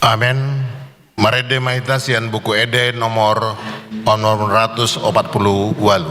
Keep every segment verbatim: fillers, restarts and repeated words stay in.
Amen. Marende ma hita sian Buku Ende nomor onom ratus opat pulu ualu.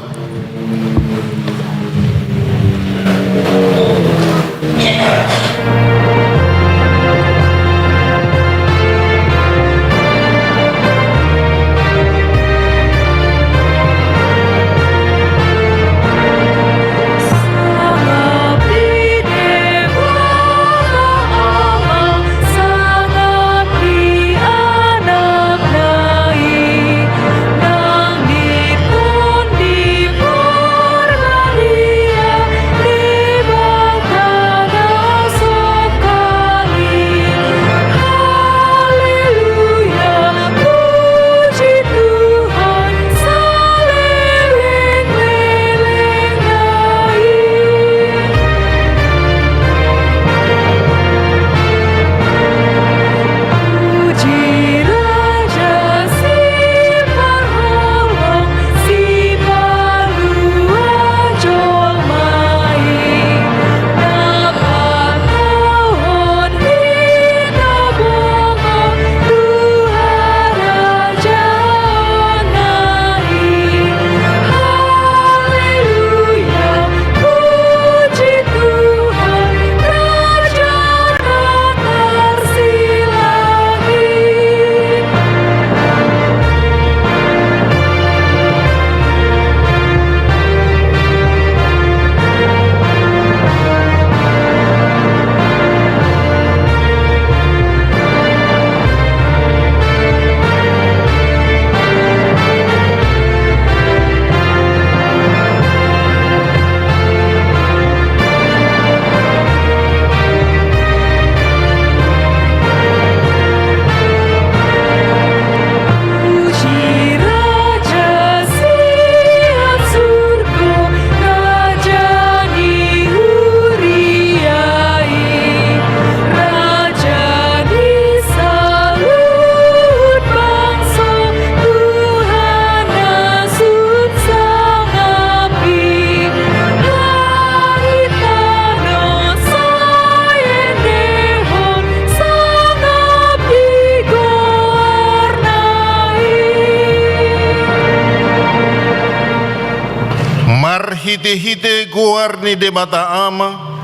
Marhitehite goar ni Debata Ama,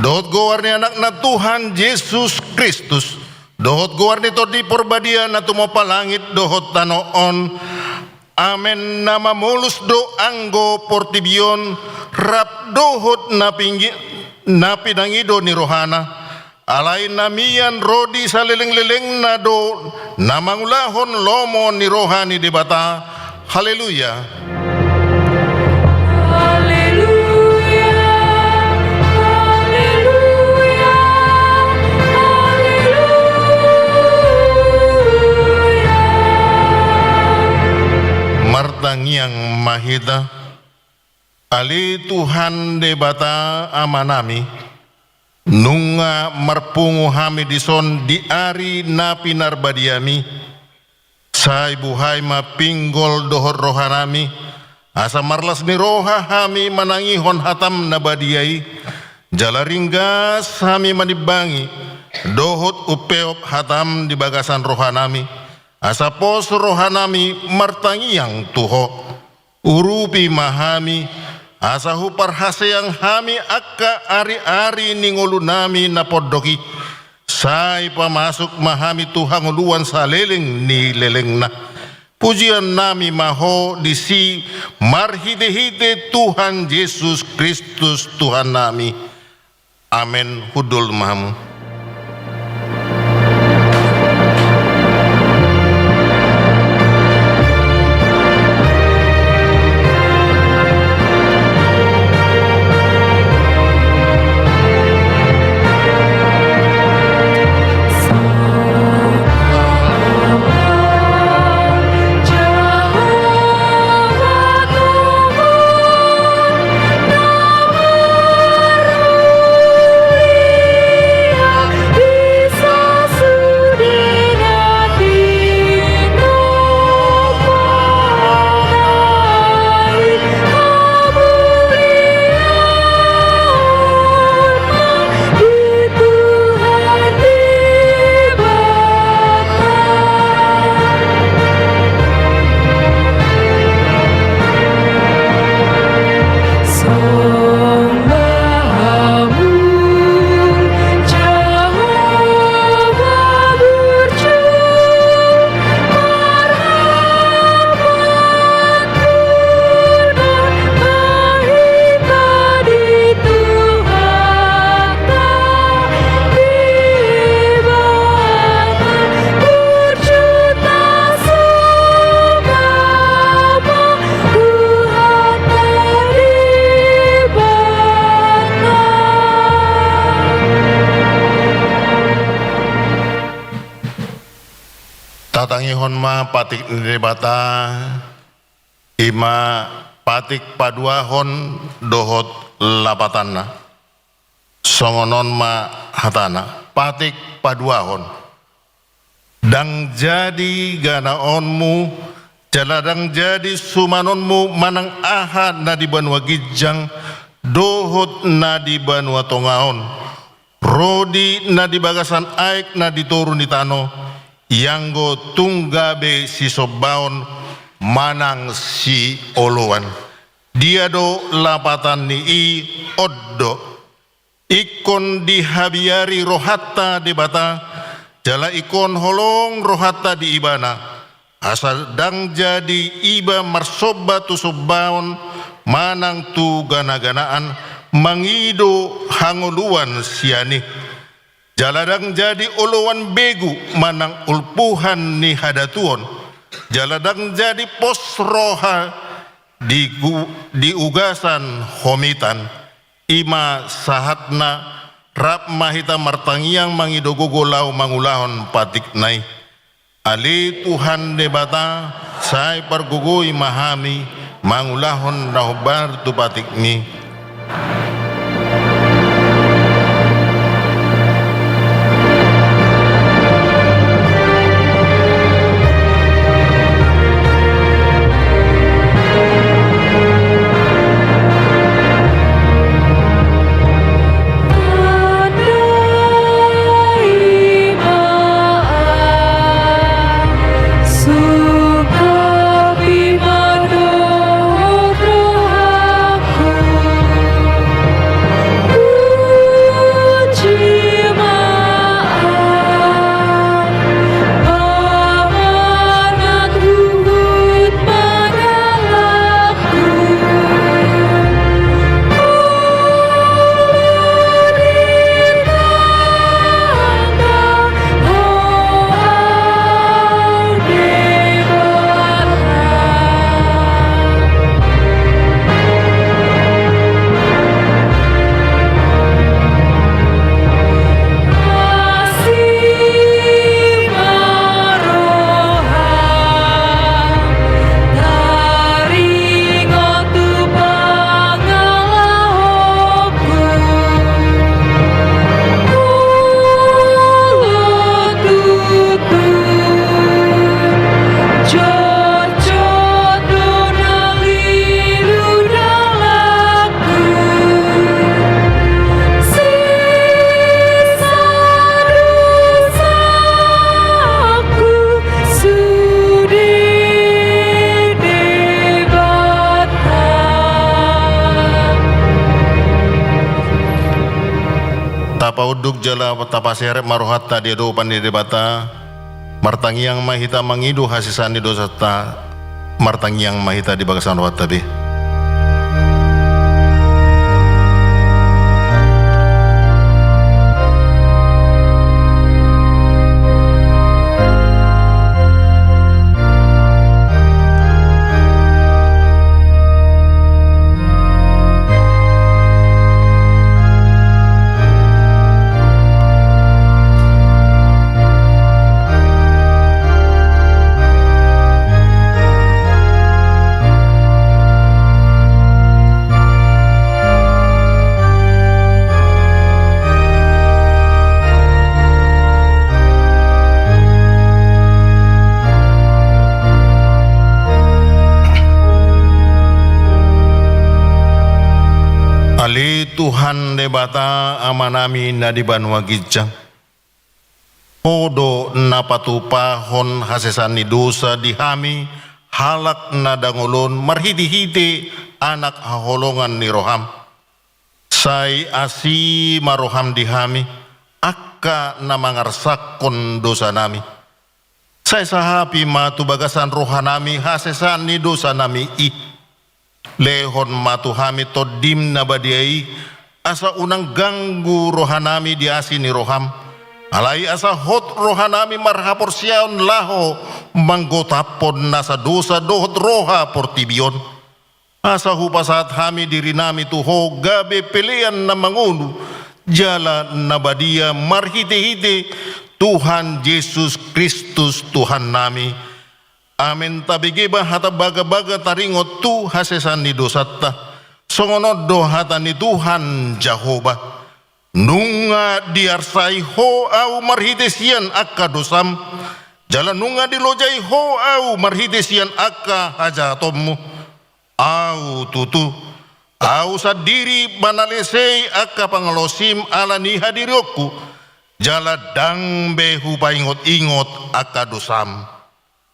dohot goar ni Anakna Tuhan Jesus Kristus, dohot goar ni Tondi Parbadia na tumompa langit dohot tano on, Amen. Na mamolus do anggo portibi on, rap dohot na pinggi-, na pinangido ni rohana. Alai na mian ro di salelenglelengna do na mangulahon lomo ni roha ni Debata. Haleluya. Haleluya, haleluya, haleluya. Martangiang ma hita. Ale Tuhan Debata Amanami, nunga marpungu hami dison di ari na pinarbadiami. Sai buhai ma pinggol dohot rohanami, asa marlas ni roha hami manangihon hatam na badia i, jala ringgas hami manimbangi dohot umpeop hatam di bagasan rohanami, asa pos rohanami martangiang tu Ho. Urupi ma hami, asa huparhaseang hami angka ari-ari ni ngolunami na pondok i. Sai pamasuk ma hami tu hangoluan saleleng ni lelengna. Pujiannami ma Ho disi marhite-hite Tuhan Jesus Kristus Tuhannami. Amen. Hundul ma hamu. Patangihon ma patik ni Debata, i ma patik paduahon dohot lapatanna. Songon on ma hatana, patik paduahon. Ndang jadi ganaonmu, jala ndang jadi sumanonmu manang aha na di banua ginjang dohot na di banua tonga on, ro di na di bagasan aek na di toru ni tano, ianggo tung gabe sisombaon manang sioloan. Dia do lapatan ni i? On do. Ingkon dihabiari rohanta Debata, jala ingkon holong rohanta di Ibana, asa ndang jadi iba marsomba tu sombaon manang tu ganaganaan, mangido hangoluan sian i. Jala ndang jadi oloan begu manang ulpuhan ni hadatuon, jala ndang jadi pos roha di gu-, di ugasan homitan. I ma sahatna, rap ma hita martangiang mangido gogo laho mangulahon patikna i. Ale Tuhan Debata, sai pargogoi ma hami mangulahon na hombar tu patikmi. Tapaunduk jala tapaserep ma rohanta di adopan ni Debata. Martangiang ma hita mangido hasesaan ni dosanta. Martangiang ma hita di bagasan rohanta be. Ale Tuhan Debata Amanami na di banua ginjang, Ho do na patupahon hasesaan ni dosa di hami halak na dangol on marhitehite Anak haholongan ni roham. Sai asi ma roham di hami, angka na mangarsakkon dosanami. Sai sahapi ma tu bagasan rohanami hasesaan ni dosanami i. Lehon ma tu hami Tondim na badia i, asa unang ganggu rohanami di asi ni roham. Alai asa hot rohanami marhaporseaon laho manggotaphon nasa dosa dohot roha portibi on. Asa hupasahat hami dirinami tu Ho gabe pelean na mangolu jala na badia marhitehite Tuhan Jesus Kristus Tuhannami. Amen. Tabege ma hata bagabaga taringot tu hasesaan ni dosanta. Songon on do hata ni Tuhan Jahowa: Nunga diarsai ho ahu marhite sian angka dosam, jala nunga dilojai ho ahu marhite sian angka hajahatonmu. Ahu tutu, ahu sandiri manalesei angka pangalaosim ala ni hadirionku, jala ndang be hupaingotingot angka dosam.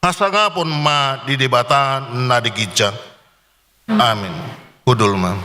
Hasangapon ma di Debata na di ginjang. Amen. Hundul ma.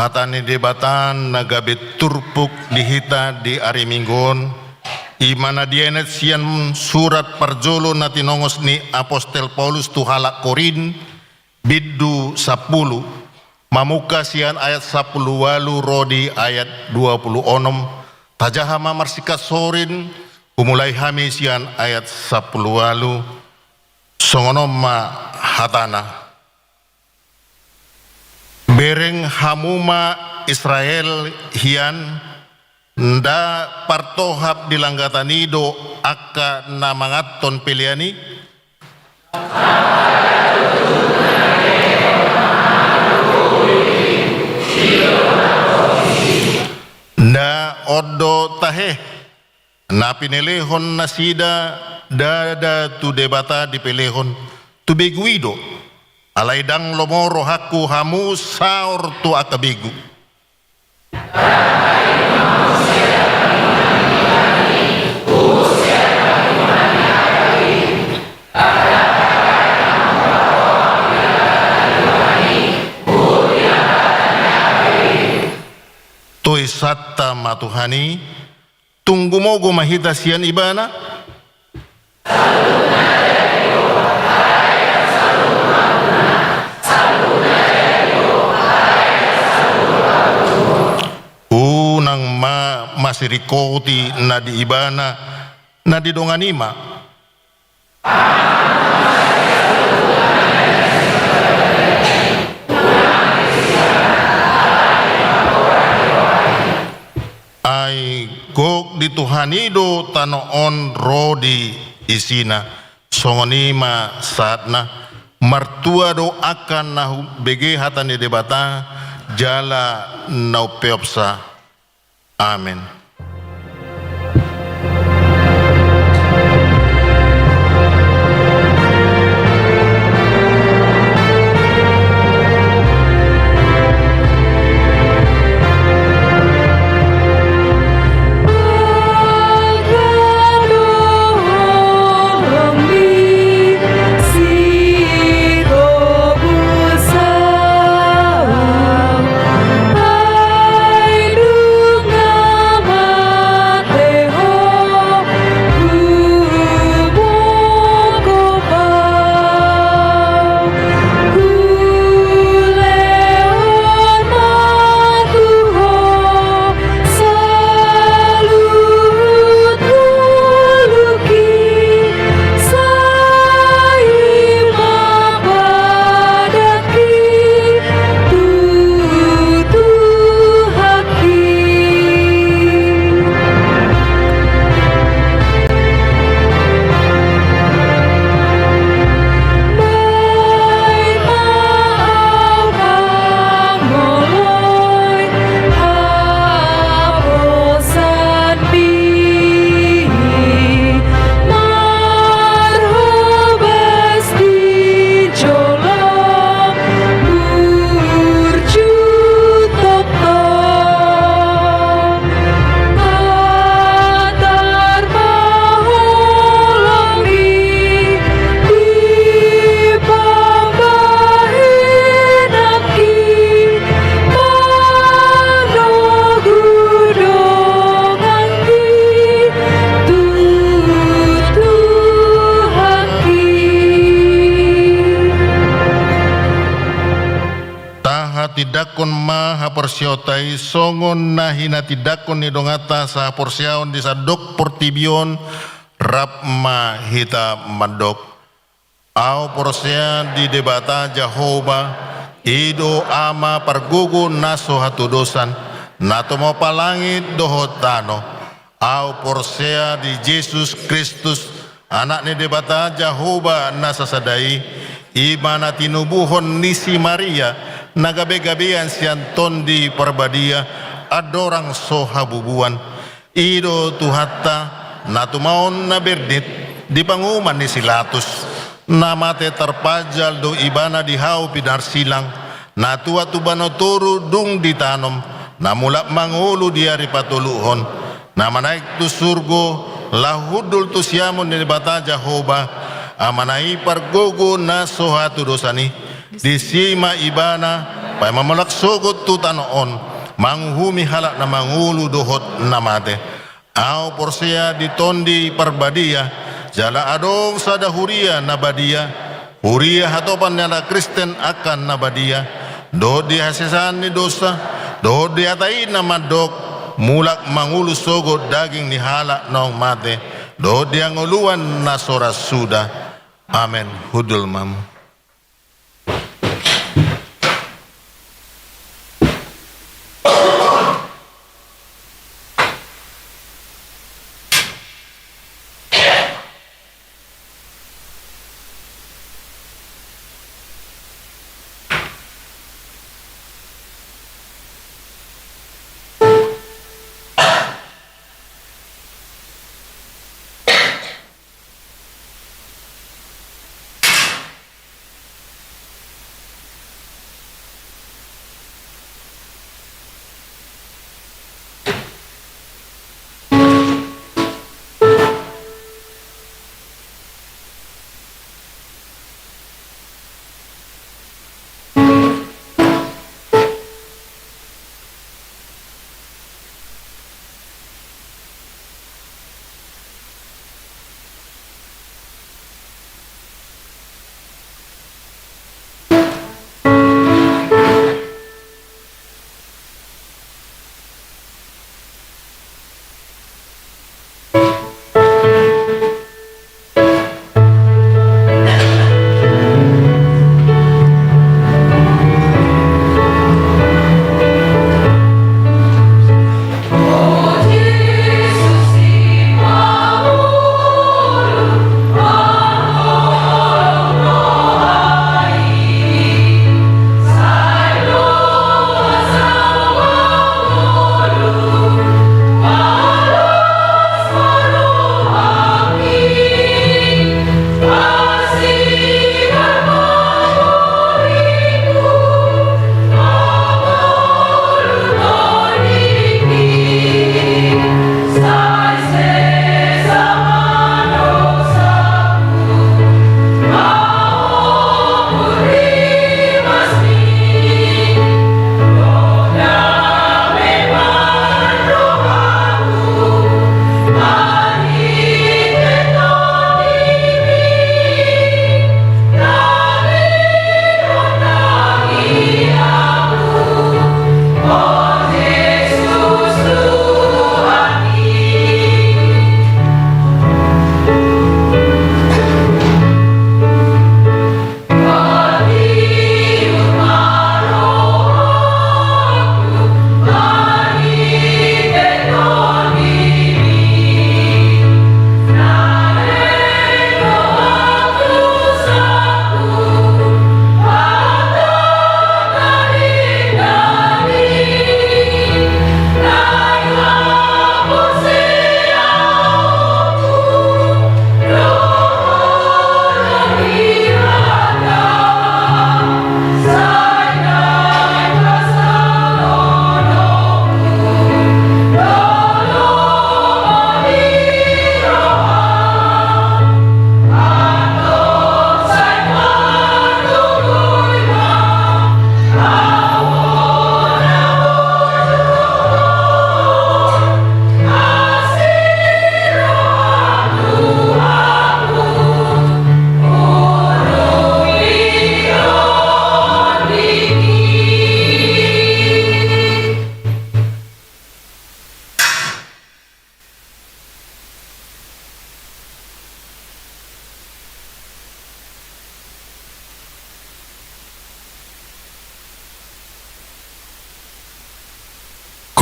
Hata ni Debata na gabe turpuk di hita di ari Minggu on, i ma na dienet sian surat parjolo na tinongos ni Apostel Paulus tu halak Korint, bindu sampulu, mamungka sian ayat sampulu ualu ro di ayat dua pulu onom. Tajaha ma marsingkatsorin, humulai hami sian ayat sampulu ualu. Songon on ma hatana: Bereng hamu ma Israel hian, nda partohap di langgatan i do angka na manganhon pelean i? Nda on do tahe, na pinelehon nasida ndada tu Debata dipelehon, tu begu i do. Alai ndang lomo rohangku hamu saor tu angka begu. Toisanta ma Tuhan i, tung gumogo ma hita sian Ibana. Unang ma masiringkoti na di Ibana, na di dongan i ma. Ai gok di Tuhan i do tano on ro di isina. Songon i ma sahatna. Martua do angka na hubege hata ni Debata, jala na umpeopsa. Amen. Tahatindangkon ma haporseaonta i songon na hinatindangkon ni donganta sahaporseaon di sandok portibi on. Rap ma hita mandok. Ahu porsea di Debata Jahowa, i do Ama pargogo na so hatodosan, na tumompa langit dohot tano. Ahu porsea di Jesus Kristus, Anak ni Debata Jahowa na sasada i, i ma na tinubuhon ni si Maria, na gabegabean sian Tondi Parbadia, andorang so habubuan. I do Tuhanta, na tumaon na bernit di panguhuman ni si Latus, na mate tarpajal do Ibana di hau pinarsilang, na tuat tu banua toru dung ditanom, na mulak mangolu di ari patoluhon, na manaek tu surgo, laho hundul tu siamun ni Debata Jahowa, Amana i pargogo na so hatodosan i. Disi ma Ibana, paima mulak sogot tu tano on, manguhumi halak na mangolu dohot na mate. Ahu porsea di Tondi Parbadia, jala adong sada huria na badia, huria hatopan ni halak Kristen angka na badia, dohot di hasesaan ni dosa, dohot di hata i na mandok, mulak mangolu sogot daging ni halak naung mate, dohot di hangoluan na so ra suda. Amen. Hundul ma hamu.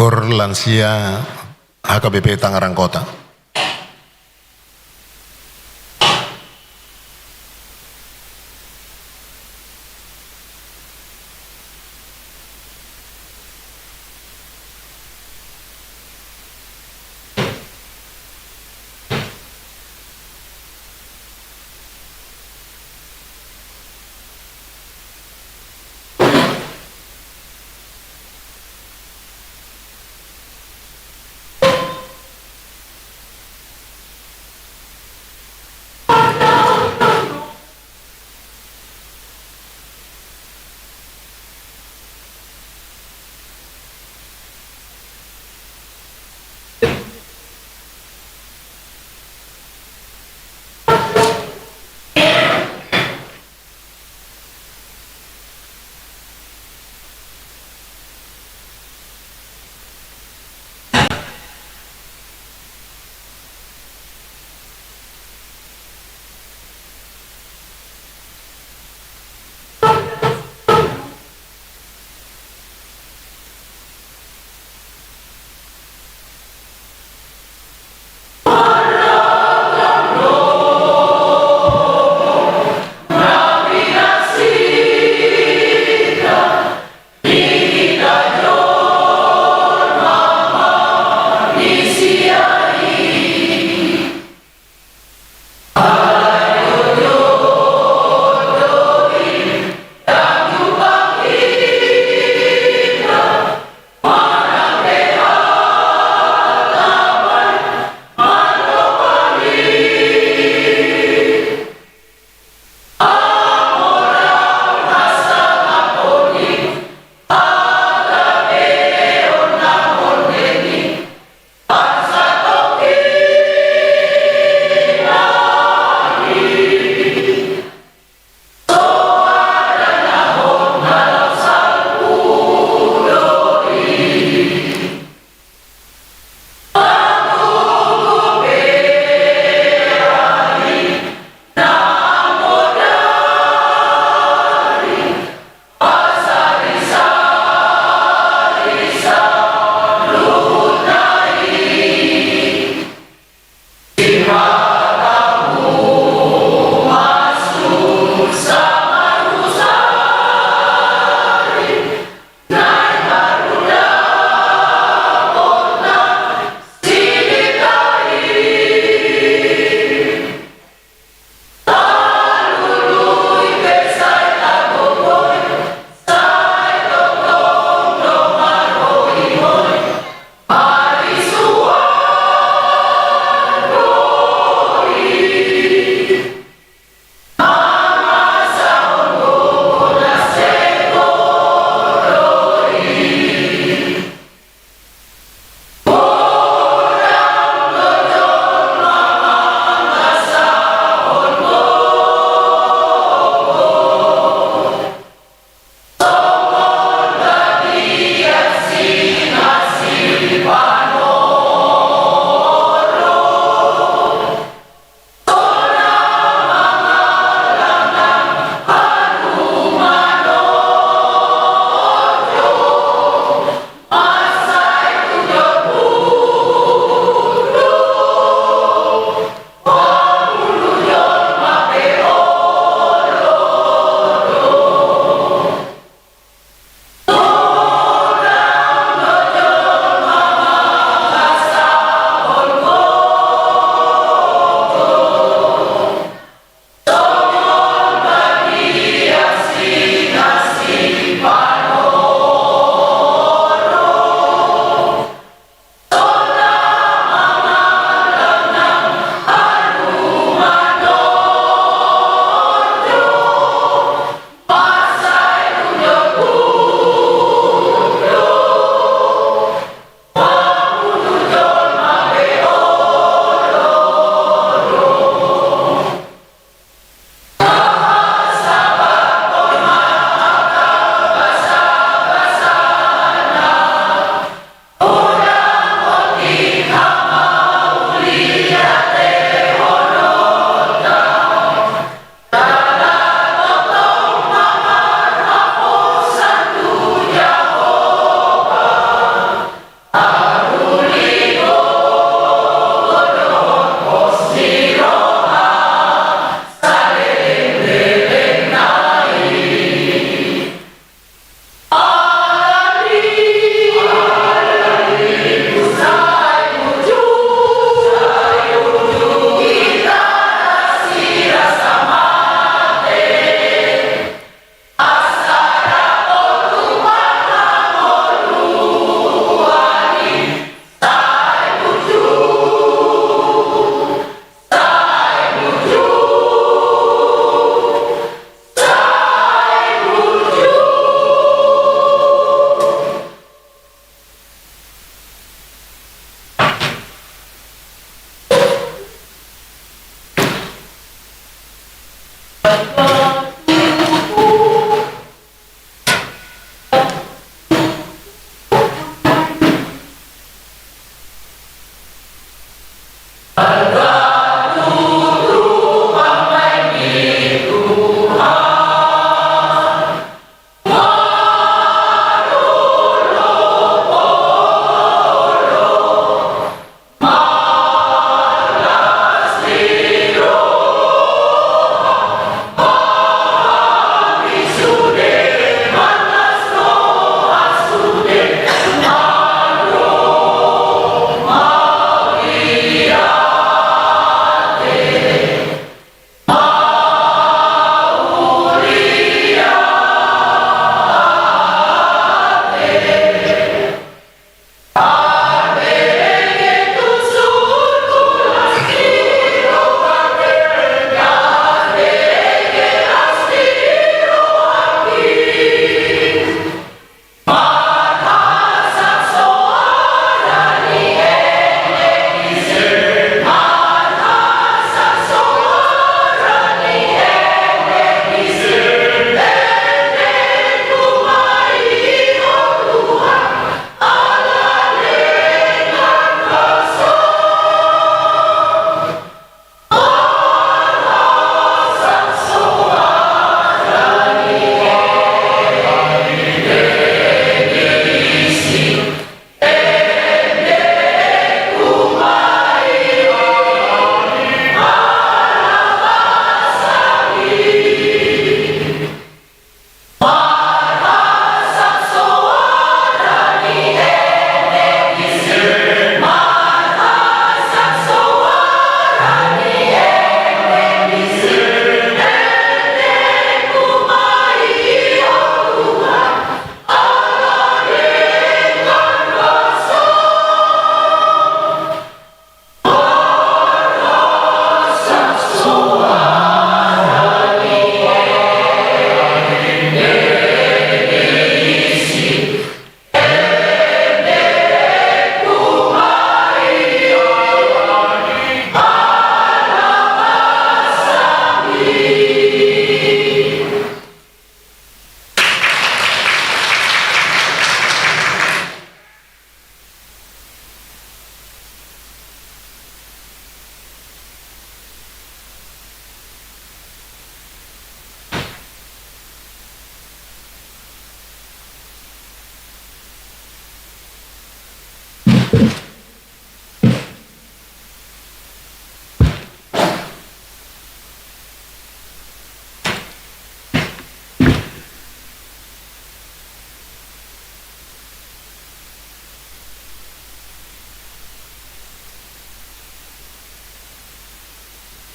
Kor lansia H K B P Tangerang Kota.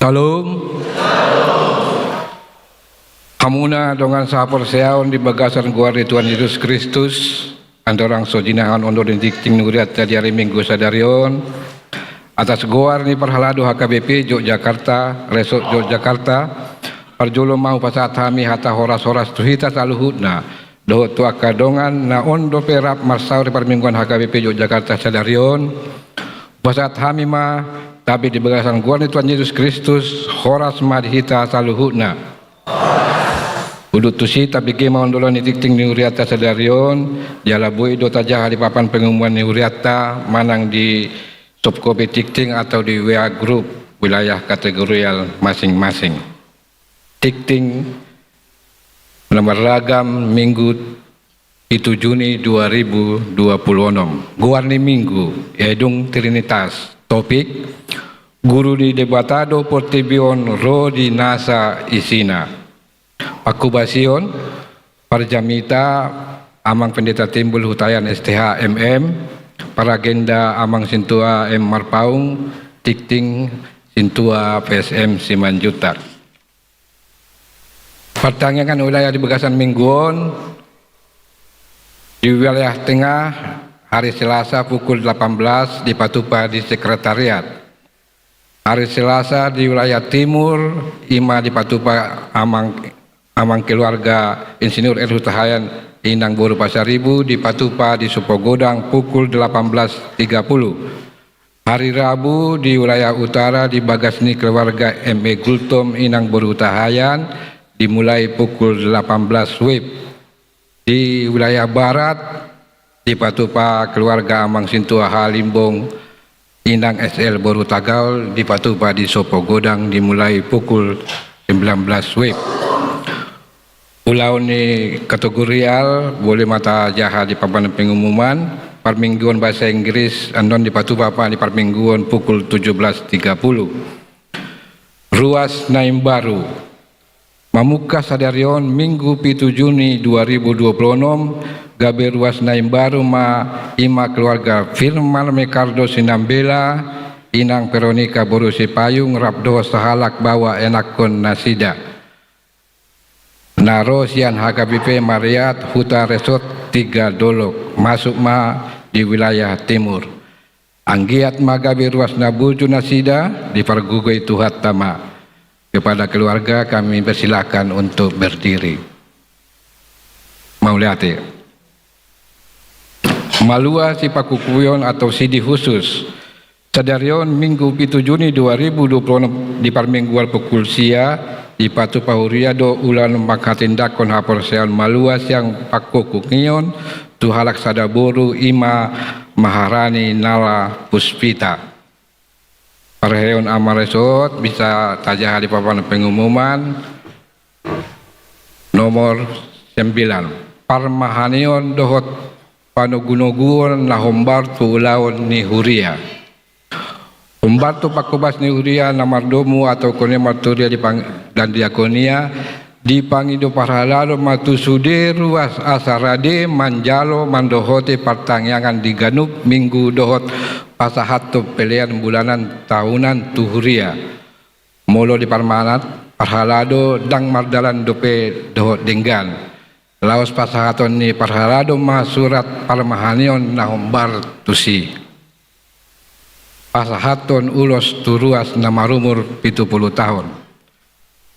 Syalom. Hamuna dongan sahaporseaon di bagasan goar ni Tuhan Jesus Kristus, andorang so jinahahon on do di tingting ni hurianta di ari Minggu sadari on, atas goar ni parhalado H K B P Yogyakarta, Resort Yogyakarta, parjolo ma hupasahat hami hata horas-horas tu hita saluhutna, dohot tu angka dongan na on dope rap marsaor di parmingguan H K B P Yogyakarta sadari on. Hupasahat hami ma, tabi di bagasan goar ni Tuhan Jesus Kristus, horas ma di hita saluhutna. Udut tusi, tabege ma on do ulaon ni tingting ni hurianta sadari on, jala boi do tajaha di papan pengumuman ni hurianta, manang di soft copy tingting atau di W A group wilayah kategorial masing-masing. Tingting na marragam, Minggu pitu Juni dua ribu dua puluh onom. Goar ni Minggu, Aedung Trinitas. Topik: Guru ni Debata do portibi on ro di nasa isina. Panghobasion: Parjamita Amang Pendeta Timbul Hutahian, S T H, M M. Paragenda: Amang Sintua M Marpaung, tingting Sintua P S M Simanjuntak. Partangiangan wilayah di bagasan Minggu on: di wilayah tengah, hari Selasa pukul delapan belas dipatupa di sekretariat. Hari Selasa di wilayah timur, i ma dipatupa amang, amang keluarga Insinyur R Hutahaean, inang boru Pasaribu, dipatupa di Supogodang pukul delapan belas tiga puluh. Hari Rabu di wilayah utara di bagas ni keluarga M E Gultom Inang Boru Hutahaean dimulai pukul delapan belas W I B. Di wilayah barat dipatupa keluarga Amang Sintua Halimbong Inang S L Boru Hutagaol dipatupa di Sopo Godang dimulai pukul sembilan belas W I B. Ulaon ni kategorial boi ma tajaha di papan pengumuman. Parmingguon bahasa Inggris annon dipatupa ma di parmingguon pukul tujuh belas tiga puluh. Ruas na imbaru. Mamungka sadari on Minggu pitu Juni dua ribu dua puluh onom, gabe ruas na imbaru ma i ma keluarga Firman Mekardo Sinambela, Inang Veronika Boru Sipayung rap dohot sahalak baoa anakkon nasida na ro sian H K B P Mariat Huta Resort Tiga Dolok, masuk ma di wilayah timur. Anggiat ma gabe ruas na burju nasida, dipargogoi Tuhanta ma. Kepada keluarga kami persilahkan untuk berdiri. Mauliate. Malua sipangkukuion atau sidi khusus. Sadari on Minggu pitu Juni dua ribu dua puluh onom di parmingguan pukul sia, dipatupa huria do ulaon manghatindanghon haporseaon malua sian pangkukuion tu halak sada boru i ma Maharani Nala Puspita. Parheon ama resort bisa tajaha di papan pengumuman nomor sembilan. Parmahaneon dohot panogunoguon na hombar tu ulaon ni huria. Hombar tu pangkobas ni huria na mardomu atau kone marturia di pang-, dan diakonia, dipangido parhalado ma tu sude ruas asa rade manjalo mandohoti partangiangan di ganup minggu dohot pasahathon pelean bulanan tahunan tu huria. Molo di parmanat parhalado ndang mardalan dope dohot denggan. Laos pasahaton ni parhalado ma surat parmahaneon na hombar tusi. Pasahathon ulos tu ruas na marumur pitu pulu taon.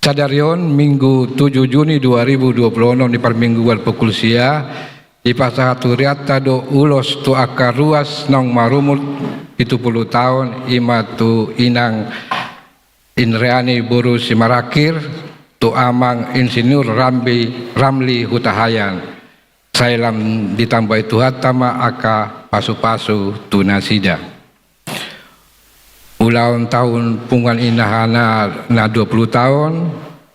Sadari on Minggu tujuh Juni dua ribu dua puluh onom di parmingguan pukul sia, dipasahat hurianta do ulos tu angka ruas naung marumur pitu pulu taon, i ma tu Inang Indriani Boru Simarangkir, tu Amang Insinyur Rambi, Ramli Hutahaean. Sai lam ditambai Tuhanta ma angka pasupasu tu nasida. Ulaon taon punguan inahana na dua pulu taon,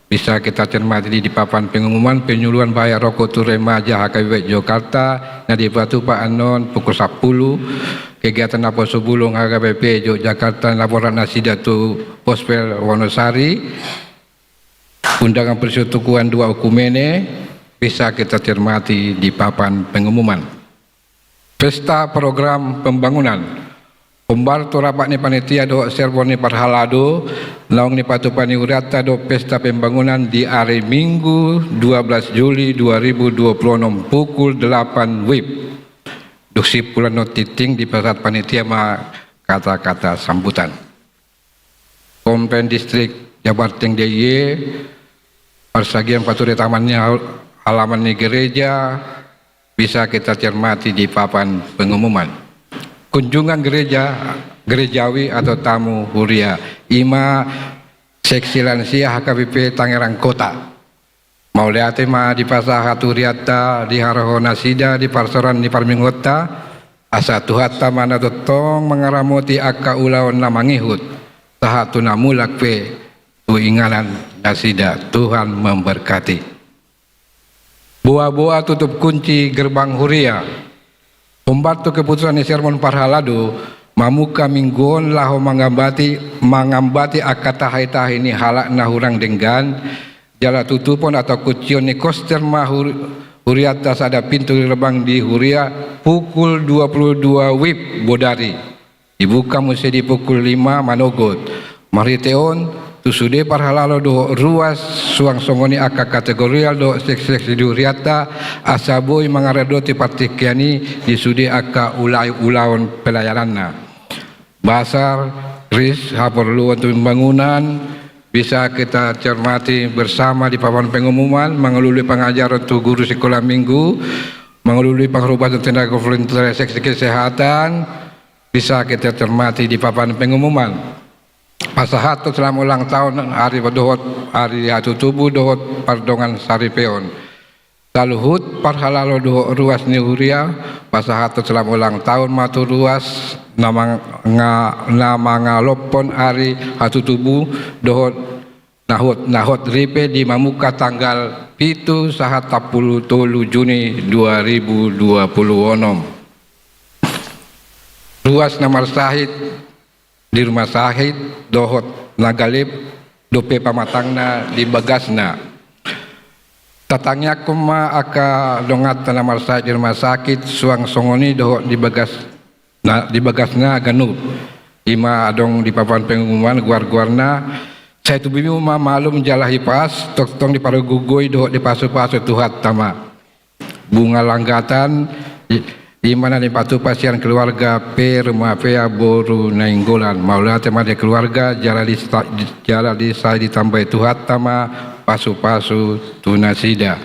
bisa kita cermati di, di papan pengumuman penyuluhan bahaya rokok tu remaja H K B P Jakarta, na dipatupa annon pukul sampulu, kegiatan naposo bulung H K B P Jogjakarta na borhat nasida tu Pospel Wonosari, undangan persetukuan dua okumene, bisa kita cermati di papan pengumuman. Pesta program pembangunan. Hombar tu rapat ni panitia dohot sermon ni parhalado, naung dipatupa ni hurianta do pesta pembangunan di ari Minggu dua belas Juli dua ribu dua puluh onom pukul delapan W I B. Dung simpul annon tingting dipasahat panitia ma kata-kata sambutan. Komplain Distrik Jabarteng D I Y, parsagian paturi taman ni hal-, halaman ni gereja, bisa kita cermati di papan pengumuman. Kunjungan gereja, gerejawi atau tamu huria, i ma seksi lansia H K B P Tangerang Kota. Mauliate ma dipasahat hurianta, diharohon nasida di parsaoran ni parmingguonta, asa Tuhanta ma na tongtong mangaramoti angka ulaon na mangihut, sahat tu na mulak pe tu inganan nasida. Tuhan memberkati. Boa-boa tutup kunci gerbang huria. Hombar tu keputusan ni sermon parhalado, mamungka minggu on laho mangambati, mangambati angka tahi-tahi ni halak na hurang denggan, jala tutupon atau kuncion ni koster ma hur-, hurianta sada pintu gerbang di huria pukul dua puluh dua W I B bodari. Dibuka muse di pukul lima manogot. Marhite on, tu sude parhalado dohot ruas, suang songon i angka kategorial dohot seksi-seksi di hurianta, asa boi mangaradoti partingkian i di sude angka ula-, ulaon pelayananna. Basar, kris, haporluan tu pembangunan, bisa kita cermati bersama di papan pengumuman, mangalului pangajaran tu guru sikola minggu, mangalului pangarubasan tenaga volunteer seksi kesehatan, bisa kita cermati di papan pengumuman. Pasahathon selamat ulang tahun ari dohot ari hatutubu dohot pardongan saripeon. Saluhut parhalado dohot ruas ni huria, pasahathon selamat ulang tahun ma tu ruas na manga-, na mangalophon ari hatutubu dohot na hot, na hot ripe di mamungka tanggal pitu sahat sampulu tolu Juni dua ribu dua puluh onom. Ruas na marsahit di rumah sakit dohot na galip dope pamatangna di bagasna. Tatangiangkon ma angka donganta na marsahit di rumah sakit suang songon i dohot di bagas, na, di bagasna ganup. I ma adong di papan pengumuman goar-goarna. Sai tubumu ma malum jala hipas, tongtong dipargogoi dohot dipasupasu Tuhanta ma. Bunga Langgatan, i, i ma na dipatupa sian keluarga P Rumapea boru Nainggolan. Mauliate ma di keluarga, jala di, jala di sai ditambai Tuhanta ma pasupasu tu nasida.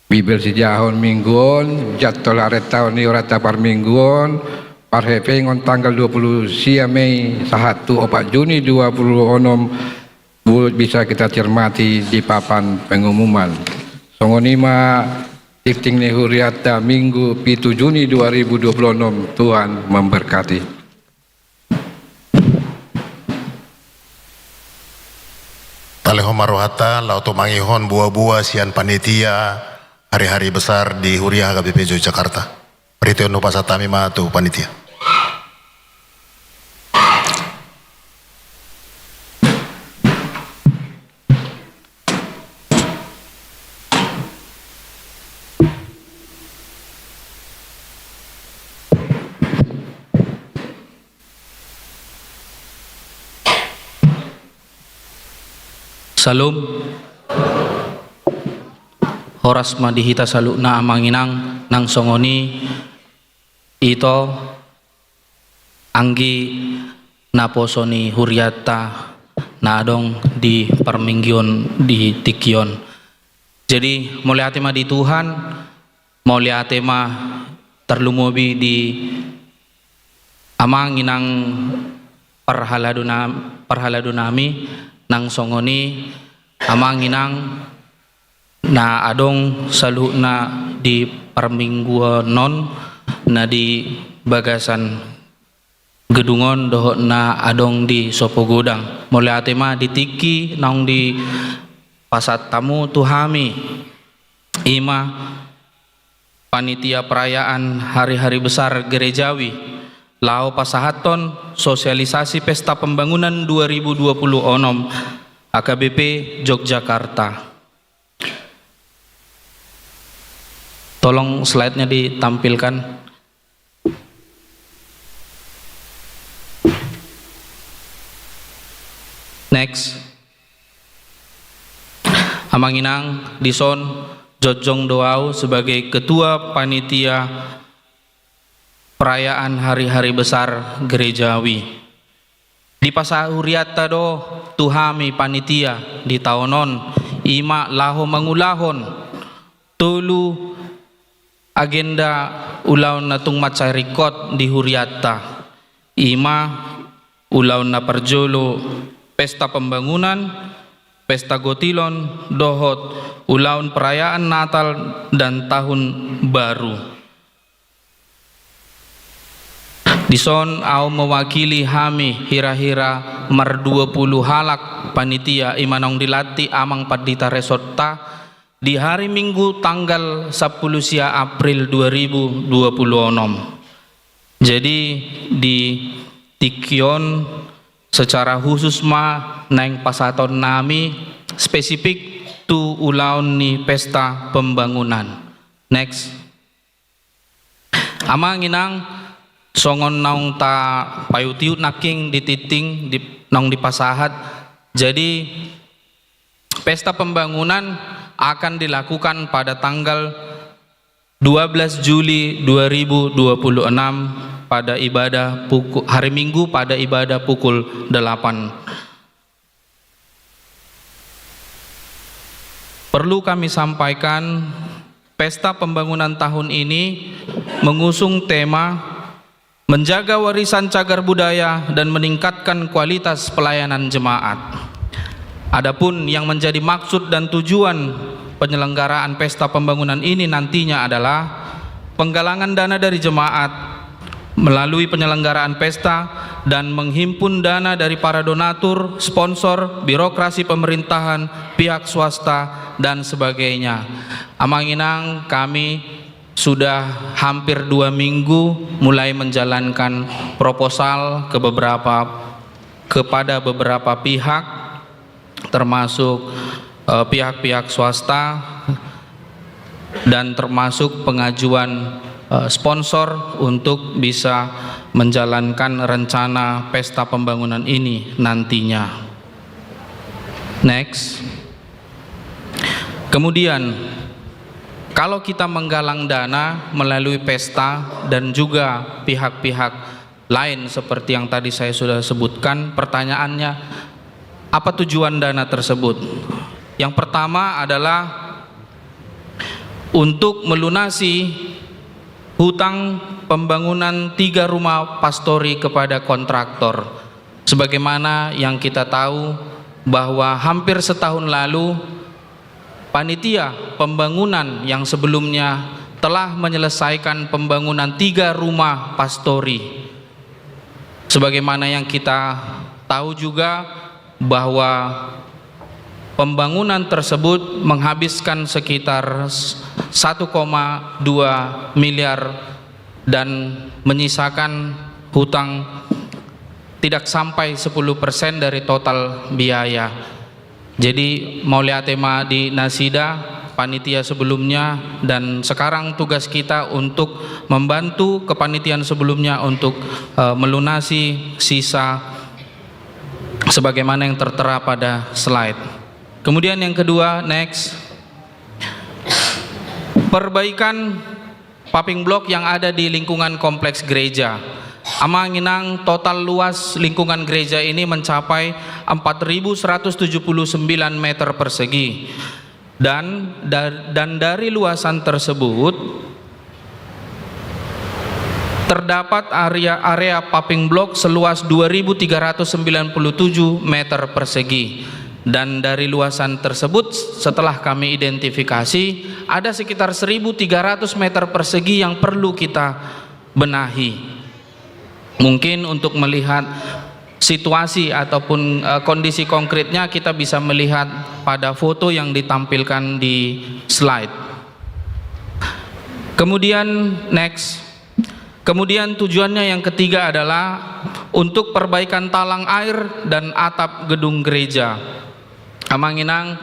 Bibel sijahaon minggu on, jadwal harentahon ni horanta parmingguon, parhepengon tanggal dua puluh sia Mei sahat tu opat Juni dua puluh onom, bisa kita cermati di papan pengumuman. Songon i ma tingting ni hurianta Minggu pitu Juni dua ribu dua puluh onom, Tuhan memberkati. Talehon ma rohanta, laho tumangihon boa-boa sian panitia hari-hari besar di Huria H K B P Yogyakarta. Marhite on hupasahat hami ma tu panitia. Syalom. Horas ma di hita saluhutna amang inang, nang songon i ito anggi naposo ni hurianta na adong di parmingguon di tingki on. Jadi, mauliate ma di Tuhan, mauliate ma tarlumobi di amang inang parhalado na-, parhalado nami, nang songon i amang inang na adong saluhutna di parmingguon on, na di bagasan gedung on dohot na adong di Sopogodang. Mauliate ma di tingki naung dipasahat hamu tu hami, i ma panitia perayaan hari-hari besar gerejawi, laho pasahathon sosialisasi Pesta Pembangunan dua ribu dua puluh onom H K B P Yogyakarta. Tolong slide-nya ditampilkan. Next. Amang inang, dison jongjong do au sebagai ketua panitia perayaan hari-hari besar gerejawi. Dipasahat hurianta do tu hami panitia di taon on, i ma laho mangulahon tolu agenda ulaon na tung mansai ringkot di hurianta, i ma ulaon na parjolo pesta pembangunan, pesta gotilon, dohot ulaon perayaan Natal dan Tahun Baru. Dison au mewakili hami hira-hira mardua pulu halak panitia, i ma naung dilantik amang pandita resortta di hari Minggu tanggal sampulu sia April dua ribu dua pulu onom. Jadi di tingki on secara khusus ma naeng pasahaton nami spesifik tu ulaon ni pesta pembangunan. Next. Amang inang, songon naung tapaihut-ihut nangkin di tingting di, naung dipasahat. Jadi pesta pembangunan akan dilakukan pada tanggal dua belas Juli dua ribu dua puluh enam pada ibadah puku-, hari Minggu pada ibadah pukul delapan. Perlu kami sampaikan, pesta pembangunan tahun ini mengusung tema menjaga warisan cagar budaya, dan meningkatkan kualitas pelayanan jemaat. Adapun yang menjadi maksud dan tujuan penyelenggaraan pesta pembangunan ini nantinya adalah penggalangan dana dari jemaat melalui penyelenggaraan pesta dan menghimpun dana dari para donatur, sponsor, birokrasi pemerintahan, pihak swasta, dan sebagainya. Amang Inang, kami sudah hampir dua minggu mulai menjalankan proposal ke beberapa, kepada beberapa pihak, termasuk, eh, pihak-pihak swasta dan termasuk pengajuan, eh, sponsor untuk bisa menjalankan rencana pesta pembangunan ini nantinya. Next. Kemudian, kalau kita menggalang dana melalui pesta dan juga pihak-pihak lain seperti yang tadi saya sudah sebutkan, pertanyaannya, apa tujuan dana tersebut? Yang pertama adalah untuk melunasi hutang pembangunan tiga rumah pastori kepada kontraktor. Sebagaimana yang kita tahu bahwa hampir setahun lalu, panitia pembangunan yang sebelumnya telah menyelesaikan pembangunan tiga rumah pastori. Sebagaimana yang kita tahu juga bahwa pembangunan tersebut menghabiskan sekitar satu koma dua miliar dan menyisakan hutang tidak sampai sepuluh persen dari total biaya. Jadi, mauliate ma di nasida, panitia sebelumnya, dan sekarang tugas kita untuk membantu kepanitiaan sebelumnya untuk, eh, melunasi sisa sebagaimana yang tertera pada slide. Kemudian yang kedua, next. Perbaikan paving block yang ada di lingkungan kompleks gereja. Amang Inang, total luas lingkungan gereja ini mencapai empat ribu seratus tujuh puluh sembilan meter persegi. Dan, da-, dan dari luasan tersebut, terdapat area, area paving block seluas dua ribu tiga ratus sembilan puluh tujuh meter persegi. Dan dari luasan tersebut, setelah kami identifikasi, ada sekitar seribu tiga ratus meter persegi yang perlu kita benahi. Mungkin untuk melihat situasi ataupun, eh, kondisi konkretnya, kita bisa melihat pada foto yang ditampilkan di slide. Kemudian, next. Kemudian, tujuannya yang ketiga adalah untuk perbaikan talang air dan atap gedung gereja. Amang Inang,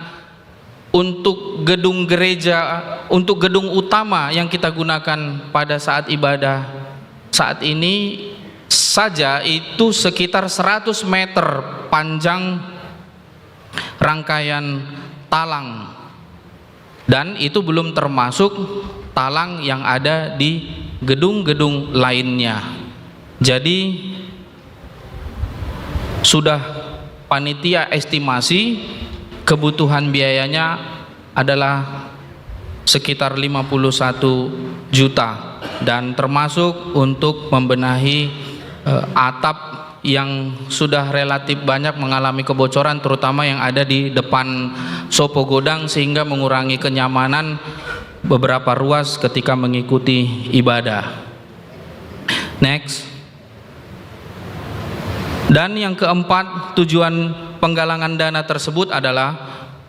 untuk gedung gereja, untuk gedung utama yang kita gunakan pada saat ibadah saat ini saja itu sekitar seratus meter panjang rangkaian talang. Dan itu belum termasuk talang yang ada di gedung-gedung lainnya. Jadi, sudah panitia estimasi kebutuhan biayanya adalah sekitar lima puluh satu juta, dan termasuk untuk membenahi, eh, atap yang sudah relatif banyak mengalami kebocoran, terutama yang ada di depan Sopo Godang, sehingga mengurangi kenyamanan beberapa ruas ketika mengikuti ibadah. Next. Dan yang keempat, tujuan penggalangan dana tersebut adalah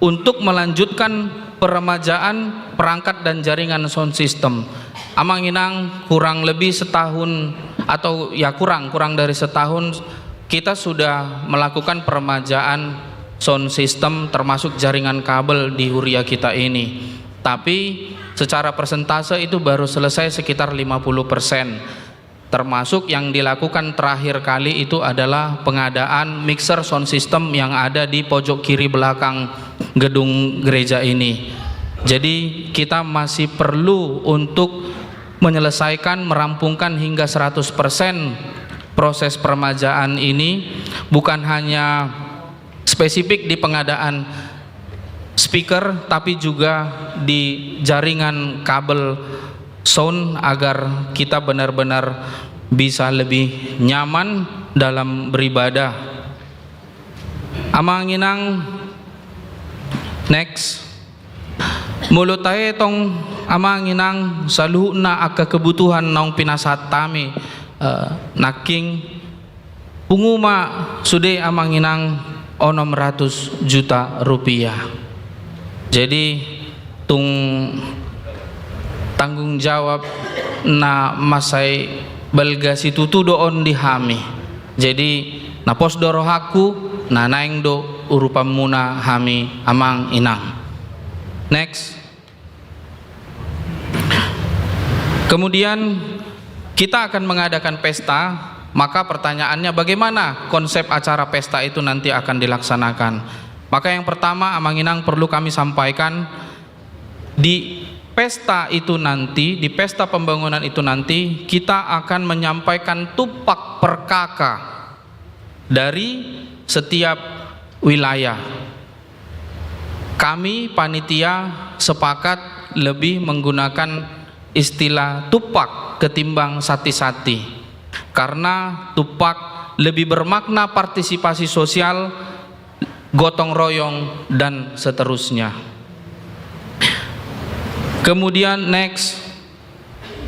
untuk melanjutkan peremajaan perangkat dan jaringan sound system. Amang Inang, kurang lebih setahun atau, ya, kurang, kurang dari setahun kita sudah melakukan peremajaan sound system termasuk jaringan kabel di huria kita ini. Tapi secara persentase itu baru selesai sekitar lima puluh persen. Termasuk yang dilakukan terakhir kali itu adalah pengadaan mixer sound system yang ada di pojok kiri belakang gedung gereja ini. Jadi, kita masih perlu untuk menyelesaikan, merampungkan hingga seratus persen proses peremajaan ini, bukan hanya spesifik di pengadaan speaker, tapi juga di jaringan kabel sound agar kita benar-benar bisa lebih nyaman dalam beribadah. Amang inang, next. Molo taetong amang inang saluhutna angka kebutuhan naung pinasahat hami, eh, nangkin, pungu ma sude amang inang onom ratus juta rupiah. Jadi tung tanggung jawab na mansai balga situtu do on di hami. Jadi na pos do rohangku, na naeng do urupanmuna hami amang inang. Next. Kemudian kita akan mengadakan pesta, maka pertanyaannya bagaimana konsep acara pesta itu nanti akan dilaksanakan. Maka yang pertama, amang inang, perlu kami sampaikan, di pesta itu nanti, di pesta pembangunan itu nanti, kita akan menyampaikan tupak per K K dari setiap wilayah. Kami panitia sepakat lebih menggunakan istilah tupak ketimbang santi-santi, karena tupak lebih bermakna partisipasi sosial, gotong royong, dan seterusnya. Kemudian next,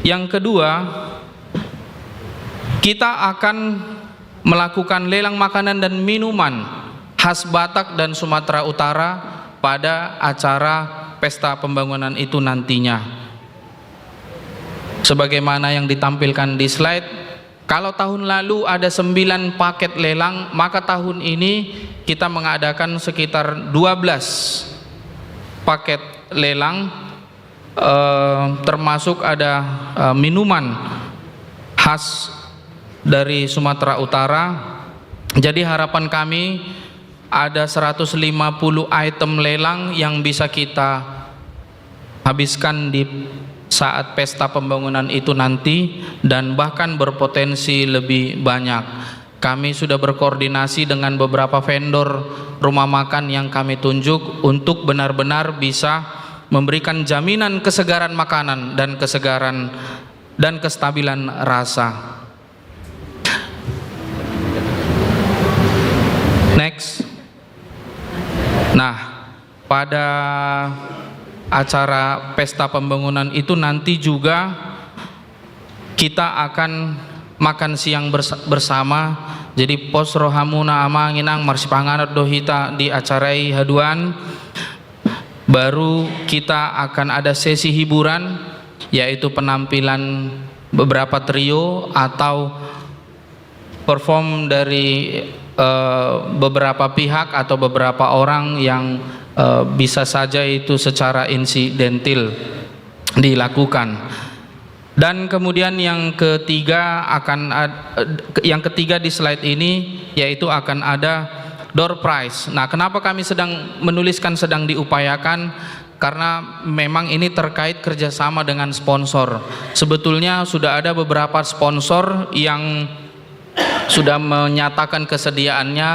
yang kedua, kita akan melakukan lelang makanan dan minuman khas Batak dan Sumatera Utara pada acara pesta pembangunan itu nantinya. Sebagaimana yang ditampilkan di slide, kalau tahun lalu ada sembilan paket lelang, maka tahun ini kita mengadakan sekitar dua belas paket lelang, eh, termasuk ada, eh, minuman khas dari Sumatera Utara. Jadi harapan kami ada seratus lima puluh item lelang yang bisa kita habiskan di saat pesta pembangunan itu nanti, dan bahkan berpotensi lebih banyak. Kami sudah berkoordinasi dengan beberapa vendor rumah makan yang kami tunjuk untuk benar-benar bisa memberikan jaminan kesegaran makanan dan kesegaran dan kestabilan rasa. Next. Nah, pada acara pesta pembangunan itu nanti juga kita akan makan siang bersa-, bersama. Jadi pos rohamuna amang inang, marsipanganon do hita di acara i haduan. Baru kita akan ada sesi hiburan, yaitu penampilan beberapa trio atau perform dari, eh, beberapa pihak atau beberapa orang yang, eh, bisa saja itu secara insidentil dilakukan. Dan kemudian yang ketiga akan ad-, yang ketiga di slide ini, yaitu akan ada door prize. Nah, kenapa kami sedang menuliskan sedang diupayakan? Karena memang ini terkait kerjasama dengan sponsor. Sebetulnya sudah ada beberapa sponsor yang sudah menyatakan kesediaannya,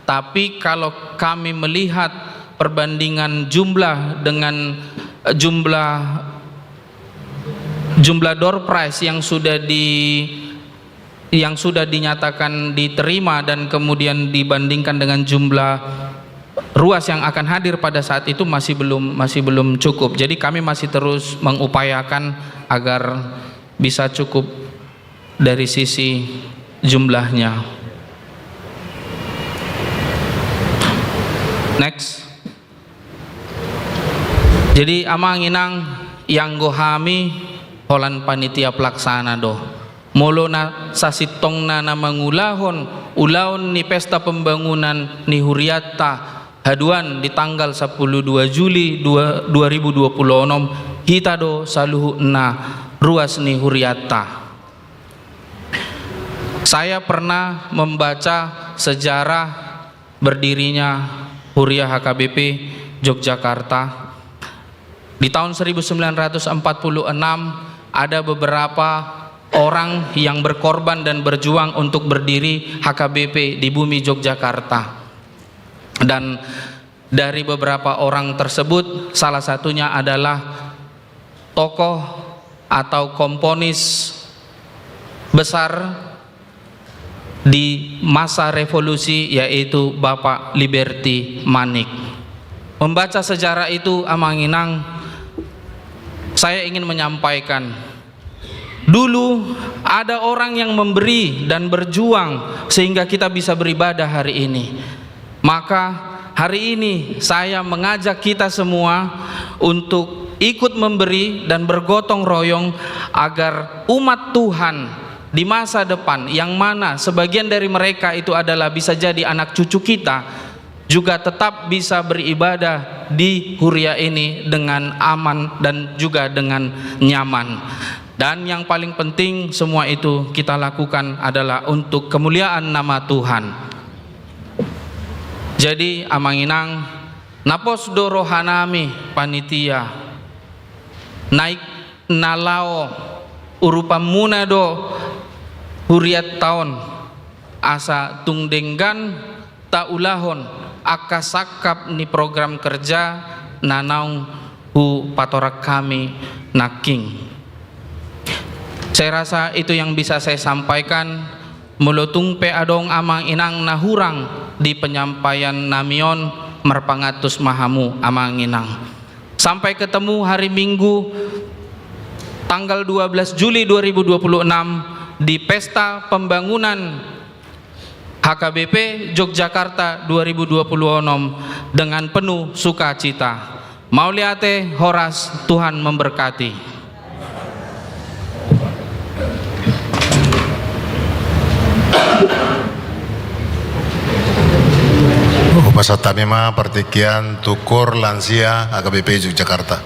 tapi kalau kami melihat perbandingan jumlah dengan, eh, jumlah, jumlah door prize yang sudah di-, yang sudah dinyatakan diterima dan kemudian dibandingkan dengan jumlah ruas yang akan hadir pada saat itu, masih belum, masih belum cukup. Jadi kami masih terus mengupayakan agar bisa cukup dari sisi jumlahnya. Next. Jadi amang inang, ianggo hami holan panitia pelaksana do. Molo na sasintongna na mangulahon ulaon ni pesta pembangunan ni hurianta haduan di tanggal sampulu dua Juli dua, dua ribu dua puluh onom, hita do saluhutna ruas ni hurianta. Saya pernah membaca sejarah berdirinya Huria H K B P Yogyakarta. Di tahun seribu sembilan ratus empat puluh enam, ada beberapa orang yang berkorban dan berjuang untuk berdiri H K B P di bumi Yogyakarta. Dan dari beberapa orang tersebut, salah satunya adalah tokoh atau komponis besar di masa revolusi, yaitu Bapak Liberty Manik. Membaca sejarah itu, Amang Inang, saya ingin menyampaikan, dulu ada orang yang memberi dan berjuang sehingga kita bisa beribadah hari ini. Maka hari ini saya mengajak kita semua untuk ikut memberi dan bergotong royong agar umat Tuhan di masa depan, yang mana sebagian dari mereka itu adalah bisa jadi anak cucu kita, juga tetap bisa beribadah di huria ini dengan aman dan juga dengan nyaman. Dan yang paling penting, semua itu kita lakukan adalah untuk kemuliaan nama Tuhan. Jadi, Amang Inang, na pos do rohanami panitia, naik na laho urupanmuna do hurianta on, asa tung denggan taulahon angka sangkap ni program kerja na naung hupatorang hami nangkin. Saya rasa itu yang bisa saya sampaikan. Molo tung pe adong Amang Inang na hurang di penyampaian nami on, marpangantus ma hamu, Amang Inang. Sampai ketemu hari Minggu, tanggal dua belas Juli dua ribu dua puluh enam, di Pesta Pembangunan H K B P Yogyakarta dua ribu dua puluh enam dengan penuh sukacita. Mauliate, horas, Tuhan memberkati. Hupasahat hami ma partingkian tu KOR Lansia H K B P Yogyakarta.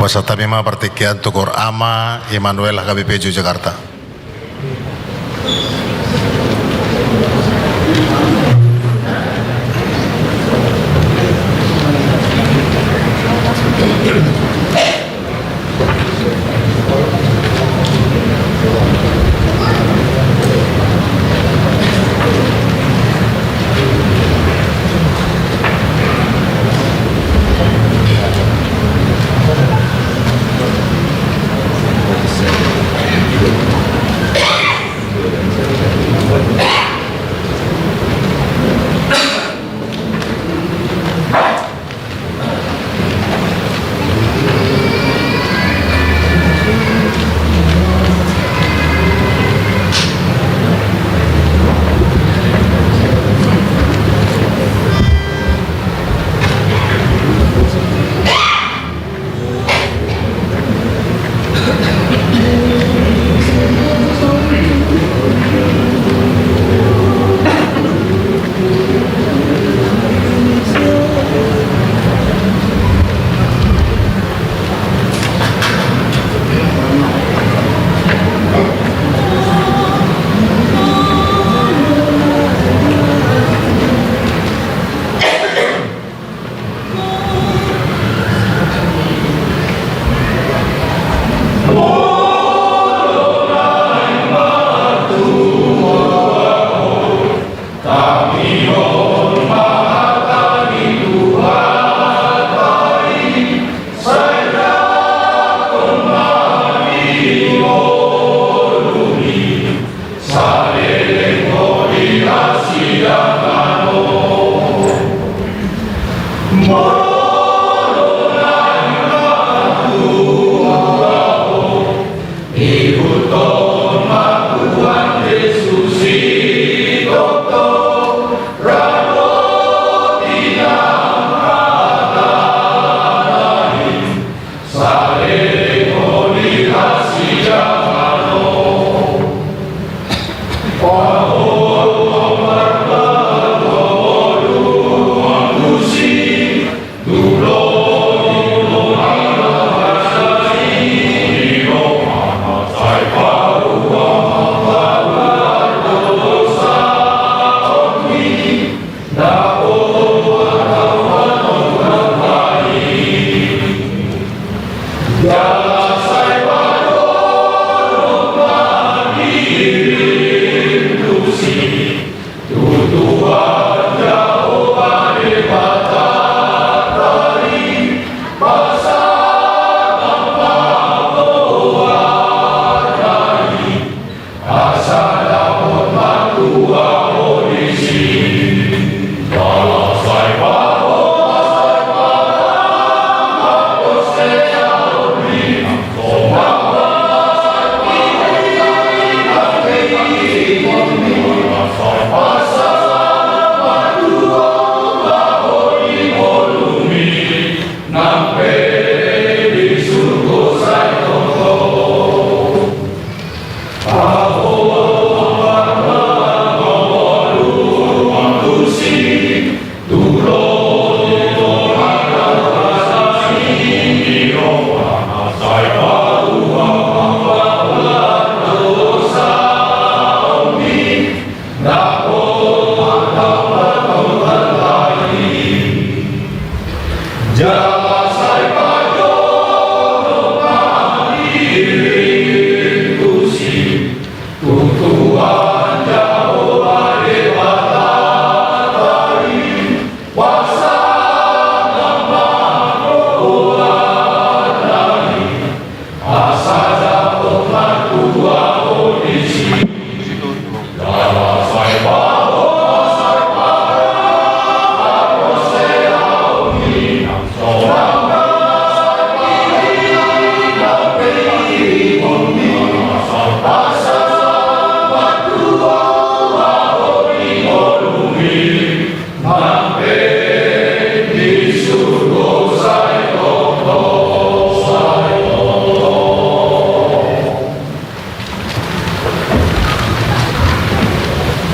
Santabi ma partingkian tu Gor Ama Immanuel H K B P Yogyakarta.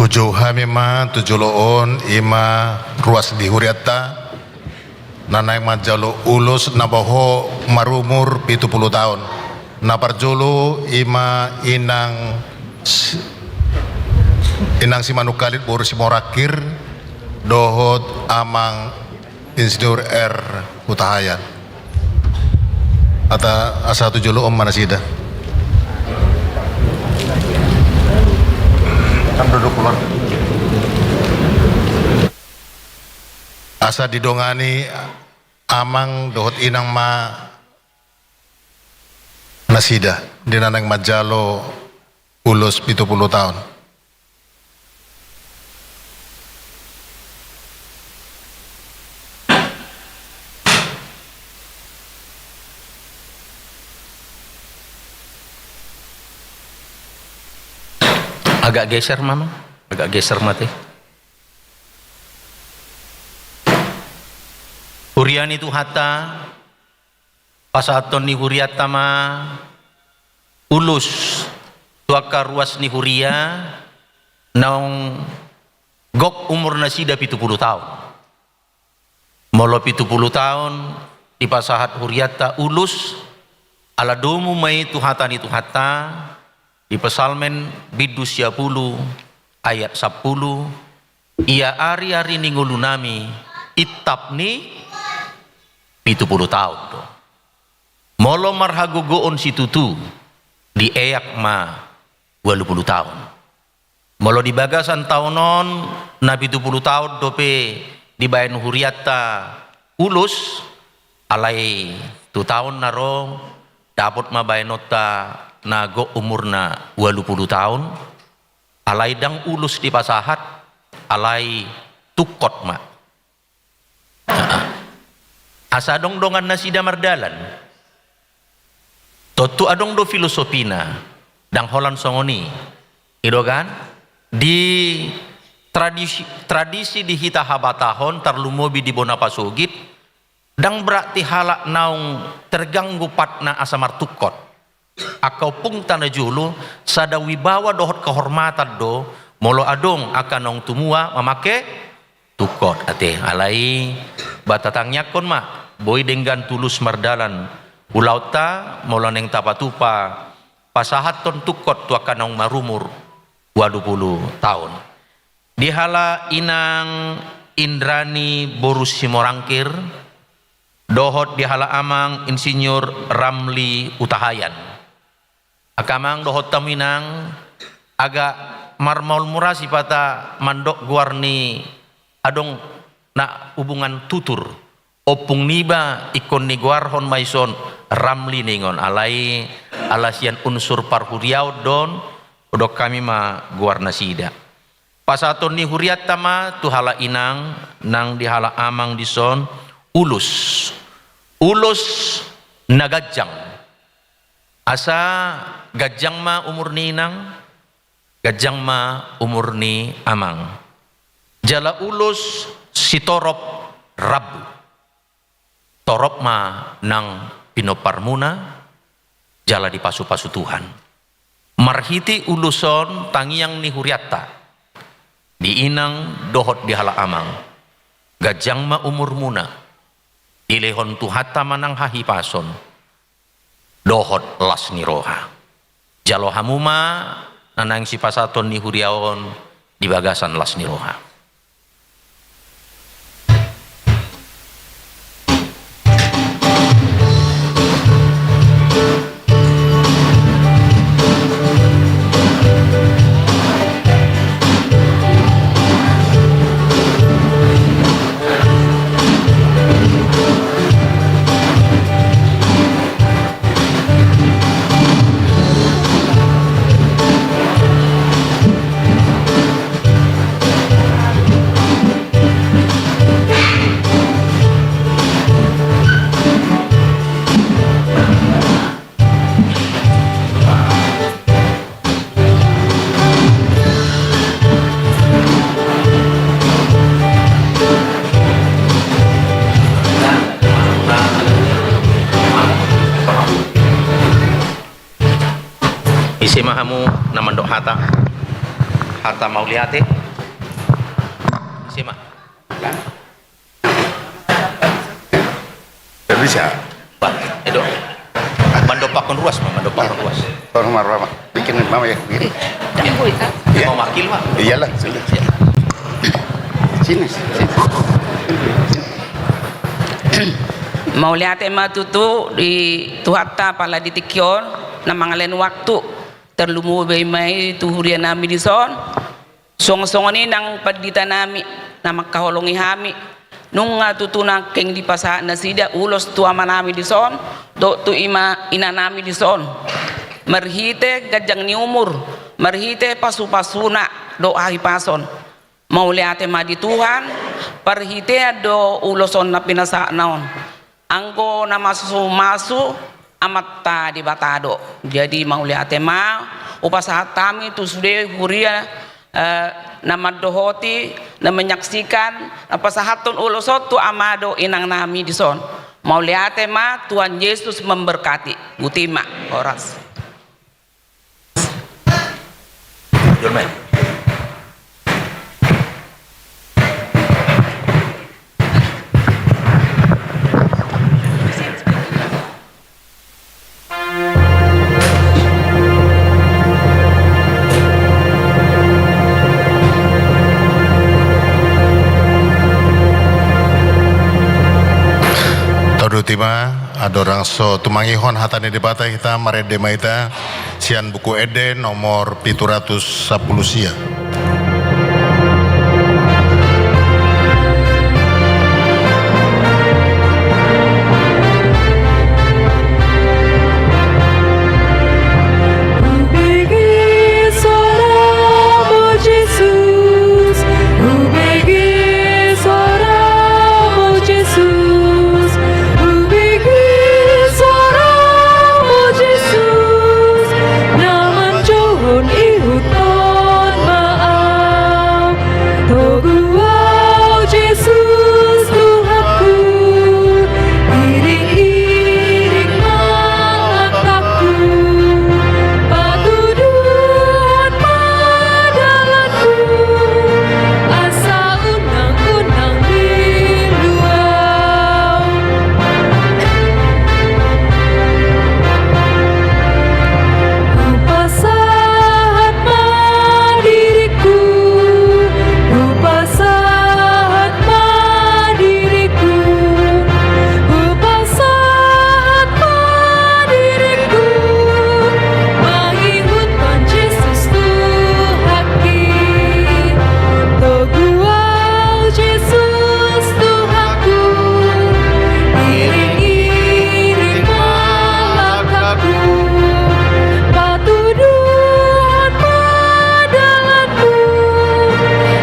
Hujou hami ma tu jolo on, i ma ruas ni hurianta. na naeng manjalo ulos na boho marumur pitu pulu taon. Na parjolo i ma inang si-, inang Simanungkalit boru Simorangkir dohot amang Insinyur R Hutahaean. Asa tu jolo on ma nasida. Asa didongani amang dohot inang ma nasida di na naeng manjalo ulos pitu pulu taon. Agak geser ma, Mang. Agak geser ma te. Huria ni Tuhanta, pasahathon ni hurianta ma ulos tu angka ruas ni huria naung gok umur nasida pitu pulu taon. Molo pitu pulu taon dipasahat hurianta ulos, ala domu ma i tu hata ni Tuhanta, di Psalmen bindu sia pulu ayat sampulu, ia ari-ari ni ngolunami intap ni pitu pulu taon do. Molo marhagogoon situtu, dieak ma ualu pulu taon. Molo di bagasan taon on, na pitu pulu taon dope dibaen hurianta ulos, alai tu taon na ro dapot ma baenonta na gok umurna ualu pulu taon, alai ndang ulos dipasahat, alai tungkot ma. Asa adong dongan nasida mardalan. Tontu adong do filosofina, ndang holan songon i. I do kan? Di tradisi, tradisi di hita habatahon, tarlumobi di bona pasogit, ndang berarti halak naung terganggu patna asa martungkot. Angka ompungta na jolo, sada wibawa dohot kehormatan do, molo adong angka naung tumua mamangke tungkot ate. Alai, ba tatangiangkon ma, boi denggan tulus mardalan ulaonta, molo naeng tapatupa pasahathon tungkot tu angka naung marumur ualu pulu taon. Di hala inang Indrani boru Simorangkir, dohot di hala amang Insinyur Ramli Hutahaean. Angka amang dohot hamu inang, agak marmaol mura sipata mandok goar ni adong na hubungan tutur. Ompung niba ingkon nigoarhon ma dison Ramli ningon, alai ala sian unsur parhuriaon do on, hudok hami ma goar nasida. Pasahaton ni hurianta ma tu hala inang nang di hala amang dison ulos. Ulos na ganjang. Asa ganjang ma umur ni inang, ganjang ma umur ni amang. Jala ulos sitorop rambu. Torop ma nang pinomparmuna, jala dipasupasu Tuhan. Marhite ulos on tangiang ni hurianta, di inang dohot di hala amang, ganjang ma umurmuna, dilehon Tuhanta ma nang hahipason, dohot las ni roha. Jalo hamu ma na naeng sipasahaton ni huria on di bagasan las ni roha. Ise ma hamu na mandok hata, hata mauliate. Ise ma. Bisa. Bah, edo. Mandompakhon ruas ma, mandompakhon ruas. Tolong marah ma. Bikin mama ya. Iya. Mewakil ma. Iyalah, sudah. Sini, sini. Mauliate ma tutu di Tuhanta pala di tingki on na mangalehon waktu, tarlumobi ma i tu huria nami dison. Songon-songon i nang pandita nami na mangkaholongi hami, nunga tutu nangkin dipasahat nasida ulos tu ama nami dison dohot tu ima ina nami dison, marhite ganjang ni umur, marhite pasu-pasuna dohot hahipason. Mauliate ma di Tuhan, parhitean do ulos on na pinasahatna on. Anggo na masu-masu Amanta Debata do. Jadi mauliate ma hupasahat hami tu sude huria, eh, na mandohoti, na menyaksikan, na pasahathon ulos on tu ama dohot inang nami dison. Mauliate ma, Tuhan Yesus memberkati. Boti ma, horas. Tauduti ma, andorang so tumangihon hata ni Debata hita, marende ma hita sian Buku Ende nomor pitu ratus sampulu sia. Hubege soaramu Jesus, hubege soaramu Jesus, hubege soaramu Jesus, na manjouhon ihuthon ma au. Togu au Jesus Tuhanku, iring-iring ma langkahku, patuduhon ma dalanku, asa unang-unang milu au. Hupasahat ma diringku, hupasahat ma diringku, hupasahat ma diringku, mangihuthon Jesus Tuhanki. Togu au Jesus Tuhanku, iring-iring ma langkahku, patuduhon ma dalanku,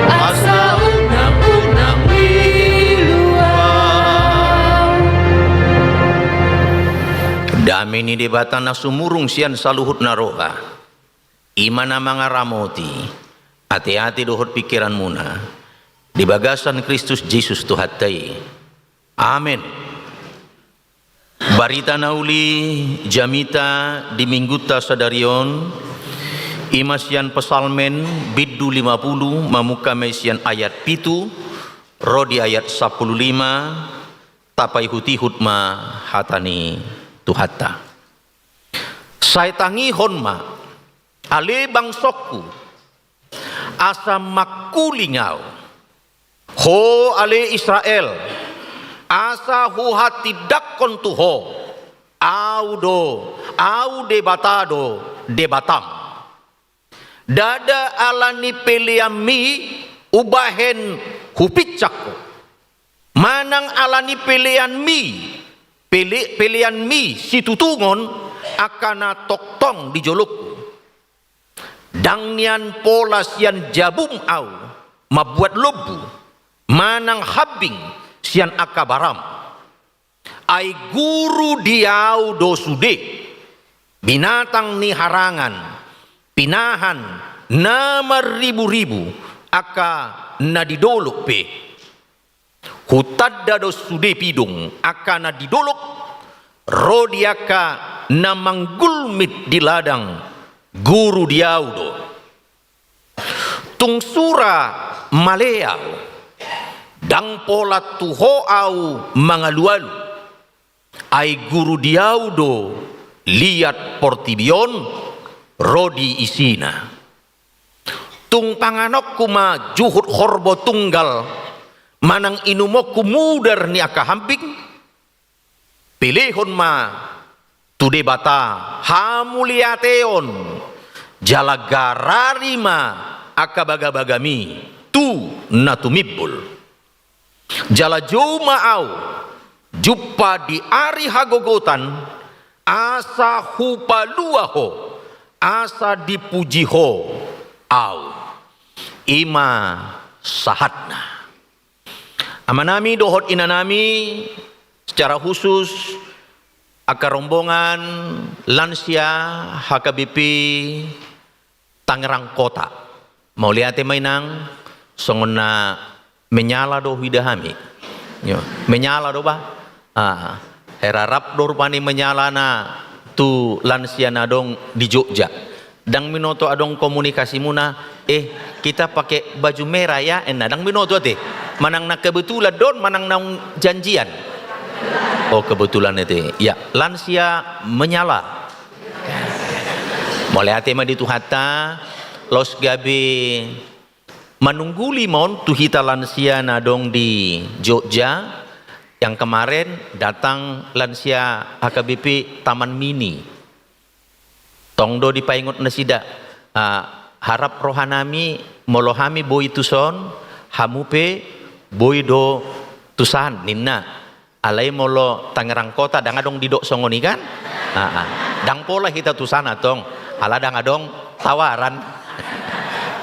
asa unang-unang milu au. Dame ni Debata na sumurung sian saluhut na roha, i ma na mangaramoti ateate dohot pingkiranmuna di bagasan Kristus Jesus Tuhanta i. Amen. Barita na uli jamita di Minggunta sadari on, i ma sian Psalmen bindu lima pulu, mamungka ma i sian ayat pitu ro di ayat sampulu lima, tapaihut-ihut ma hata ni Tuhanta. Sai tangihon ma, ale bangsongku, asa mangkuling au. Ho ale Israel, asa huhatindanghon tu ho, Au do, Au Debata do Debatam. Ndada ala ni peleanmi umbahen hupinsang ho, manang ala ni peleanmi, pele-, peleanmi situtungon angka na tongtong di jolongku. Ndang nian pola sian jabum Au mambuat lombu, manang hambing sian angka baram. Ai guru di Au do sude, binatang ni harangan, pinahan na marribu-ribu, angka na di dolok pe. Hutanda do sude pidong angka na di dolok, ro di angka na manggulmit di ladang, guru di Au do. Tung sura male Au, ndang pola tu ho Au mangalualu. Ai guru di ahu do liat portibi on ro di isina. Tung panganonku ma juhut horbo tunggal manang inumonku mudar ni angka hambing? Pelehon ma tu Debata hamuliateon, jala garari ma angka bagabagami tu na tumimbul. Jala jou ma ahu jumpa di ari hagogotan, asa hupalua ho, asa dipuji ho ahu. I ma sahatna. Amanami dohot inanami, secara khusus angka rombongan lansia H K B P Tangerang Kota. Mauliate ma inang, songon na menyala do huida hami. Yo, menyala do ba? Ah, hera rap do rupani menyalana tu lansia na adong di Jogja. Ndang binoto adong komunikasimuna, "Eh, kita pakai baju merah ya," ninna. Ndang binoto ate. Manang na kebetulan do on, manang naung janjian. Oh, kebetulan ate. Ya, lansia menyala. Mauliate ma di Tuhanta, laos gabe manungguli ma on tu hita lansia na adong di Jogja, yang kemarin datang lansia H K B P Taman Mini. Tong do dipaingot nasida, ah, harap rohanami molo hami boi tuson, hamu pe boi do tusan, ninna. Alai molo Tangerang Kota ndang adong didok songon i kan? Ah, ah. Ndang pola hita tu sana tong, ala ndang adong tawaran.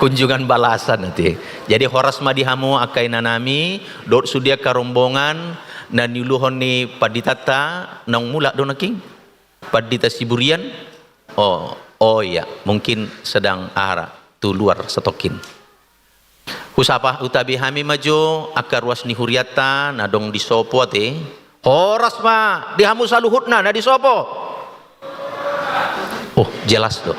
Kunjungan balasan ate. Jadi horas ma di hamu angka inanami, dohot sude angka rombongan na niuluhon ni panditanta, naung mulak do nangkin? Pandita Siburian? Oh, oh iya, mungkin sedang aha ra tu luar satongkin. Husapa, hutabi hami ma jo angka ruas ni hurianta na adong di sopo ate. Horas ma di hamu saluhutna na di sopo. Oh, jelas do.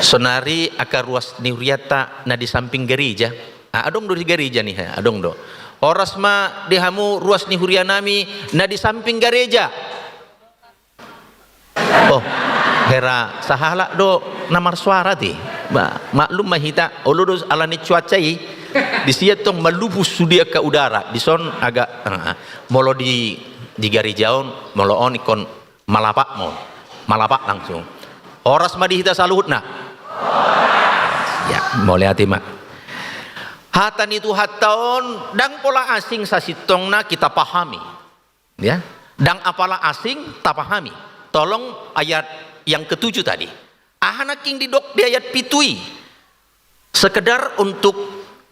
Sonari angka ruas ni hurianta na di samping gareja. Ah, adong do di gareja ni, ha, adong do. Horas ma di hamu ruas ni hurianami na di samping gareja. Oh, hera sahalak do na marsuara ate. Ba, maklum ma hita, olo do alani cuaca i. Disi tong malupus sude angka udara. Dison agak, eh, molo di, di gareja on, molo on ingkon malapak ma on. Malapak langsung. Horas ma di hita saluhutna. Ya, mauliate ma. Hata ni Tuhanta on ndang pola asing sasintongna kita pahami. Ya, ndang apala asing tapahami. Tolong ayat yang ketujuh tadi. Aha nangkin didok di ayat pitu i? Sekedar untuk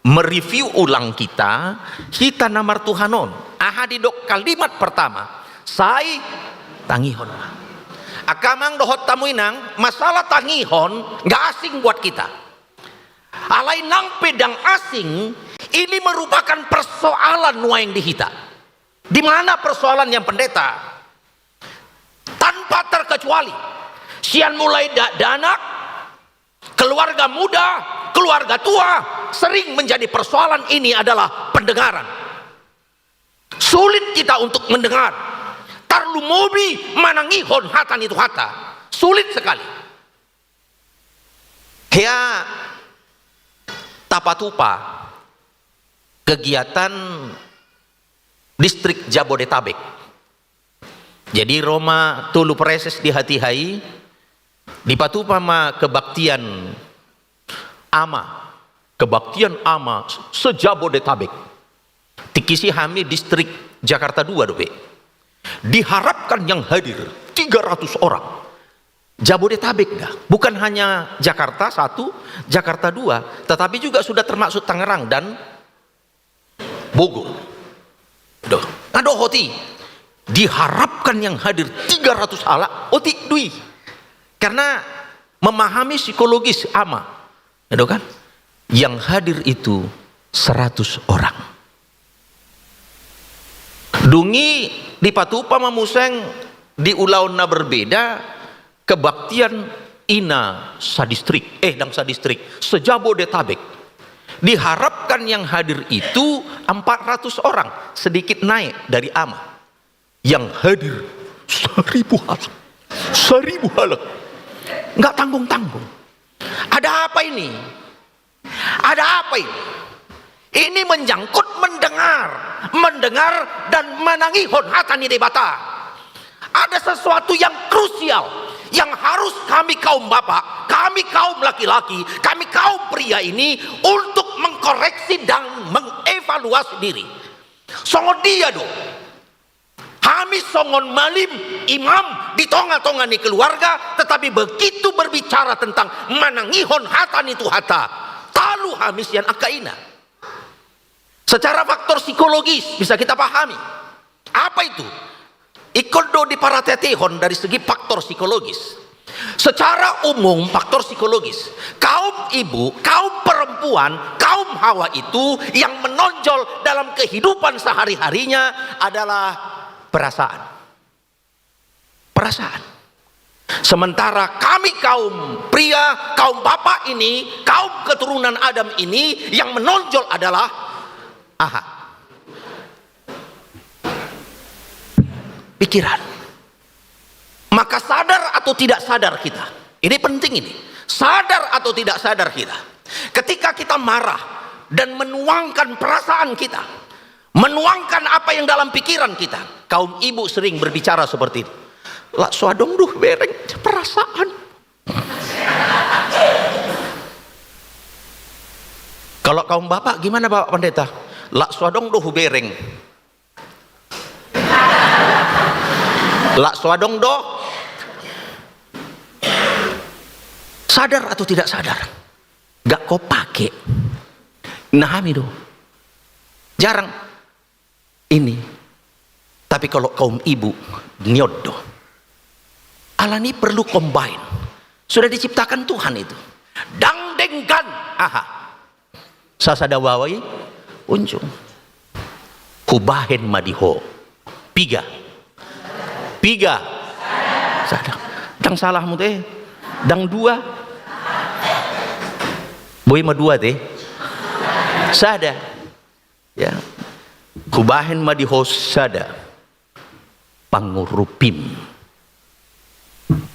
mereview ulang kita, hita na martuhan on. Aha didok kalimat pertama? Sai tangihon ma. Angka amang dohot hamu inang, masalah tangihon nggak asing buat kita. Alai nang pe ndang asing, ini merupakan persoalan nuaeng di hita. Di mana persoalannya, Pendeta? Tanpa terkecuali, sian mulai dakdanak, keluarga muda, keluarga tua, sering menjadi persoalan ini adalah pendengaran. Sulit kita untuk mendengar. Tarlumobi manangihon hata ni Tuhanta. Sulit sekali. Hea tapatupa kegiatan distrik Jabodetabek. Jadi ro ma tolu praeses di hatiha i, dipatupa ma kebaktian ama, kebaktian ama se-Jabodetabek. Tingki si hami distrik Jakarta dua dope. Diharapkan yang hadir tiga ratus orang. Jabodetabek dah. Bukan hanya Jakarta satu, Jakarta dua, tetapi juga sudah termasuk Tangerang dan Bogor. Doh. Nah, dohot i diharapkan yang hadir tiga ratus halak, otik do i. Karena memahami psikologis ama. Gitu kan? Yang hadir itu seratus orang. Dung i dipatupa ma muse di ulaon na berbeda, kebaktian ina sadistrik, eh, ndang sadistrik, se-Jabodetabek. Diharapkan yang hadir itu empat ratus orang, sedikit naik dari ama. yang hadir seribu halak. Seribu halak. Nggak tanggung-tanggung. Ada apa ini? Ada apa ini? Ini menyangkut mendengar, mendengar dan manangihon hata ni Debata. Ada sesuatu yang krusial yang harus kami kaum bapak, kami kaum laki-laki, kami kaum pria ini untuk mengkoreksi dan mengevaluasi diri. Songon dia do. Hami songon malim, imam di tonga-tonga ni keluarga, tetapi begitu berbicara tentang manangihon hata ni Tuhanta, talu hami sian angka ina. Secara faktor psikologis bisa kita pahami. Apa itu? Ingkon do diparateatehon dari segi faktor psikologis. Secara umum, faktor psikologis, kaum ibu, kaum perempuan, kaum Hawa itu yang menonjol dalam kehidupan sehari-harinya adalah perasaan. Perasaan. Sementara kami kaum pria, kaum bapak ini, kaum keturunan Adam ini, yang menonjol adalah aha? Pikiran. Maka sadar atau tidak sadar kita, ini penting ini, sadar atau tidak sadar kita, ketika kita marah dan menuangkan perasaan kita, menuangkan apa yang dalam pikiran kita, kaum ibu sering berbicara seperti itu. Lak so adong do hubereng, perasaan. Kalau kaum bapak, gimana Bapak Pendeta? Lak so adong do hubereng. Lak so adong do. Sadar atau tidak sadar, gak kau pake. Nah, hami do. Jarang ini. Tapi kalau kaum ibu, nion do. Alani perlu combine. Sudah diciptakan Tuhan itu. Dang denggan. Aha. Sasada wawai unjung. Hubahen ma di ho. Piga. Piga. Sada. Dang salah mute. Dang dua. Boi ma dua te. Sada. Ya. Hubahen ma di ho sada. Pangurupim.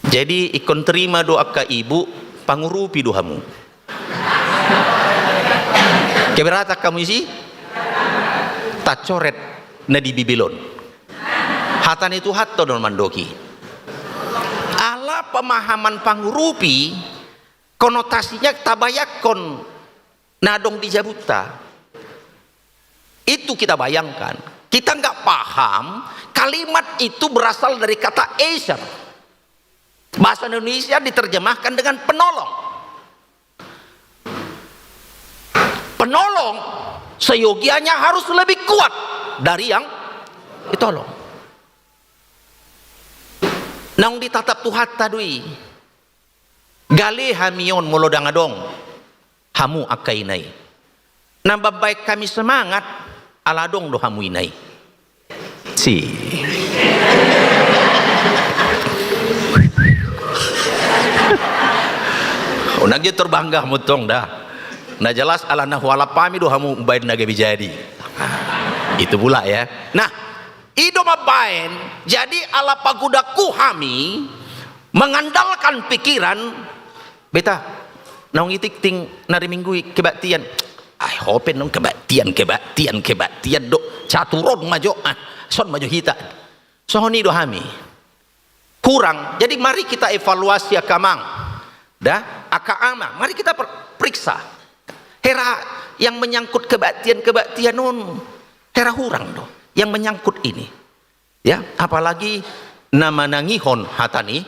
Jadi ingkon terima do angka ibu, pangurupi do hamu. Keberatan hamu isi? Tacoret na di Bibel on. Hata ni Tuhanta do na mandok i. Ala pemahaman pangurupi, konotasinya tabayangkon na adong di jabunta. Itu kita bayangkan. Kita nggak paham, kalimat itu berasal dari kata Ezer. Bahasa Indonesia diterjemahkan dengan penolong. Penolong seyogianya harus lebih kuat dari yang ditolong. Naung ditatap Tuhanta do i. Gale hami on molo dang adong hamu angka ina i. Na mambahen hami semangat, ala adong do hamu ina i. Si. Unang jo terbangga hamu tong da. Na jelas ala na hualap hami do hamu umbahen na gabe jadi. Itu pula ya. Nah, i do mambahen, jadi ala pagodangku hami mengandalkan pikiran, beta, naung i tingting na riminggu i kebaktian. Ai hope naung kebaktian, kebaktian, kebaktian do. Catur on ma jo, ah, son ma jo hita. Songon i do hami. Kurang. Jadi mari kita evaluasi angka amang. Da, angka ama, mari kita per-, periksa. Hera yang menyangkut kebaktian-kebaktian on. Hera hurang do yang menyangkut ini. Ya, apalagi na manangihon hata ni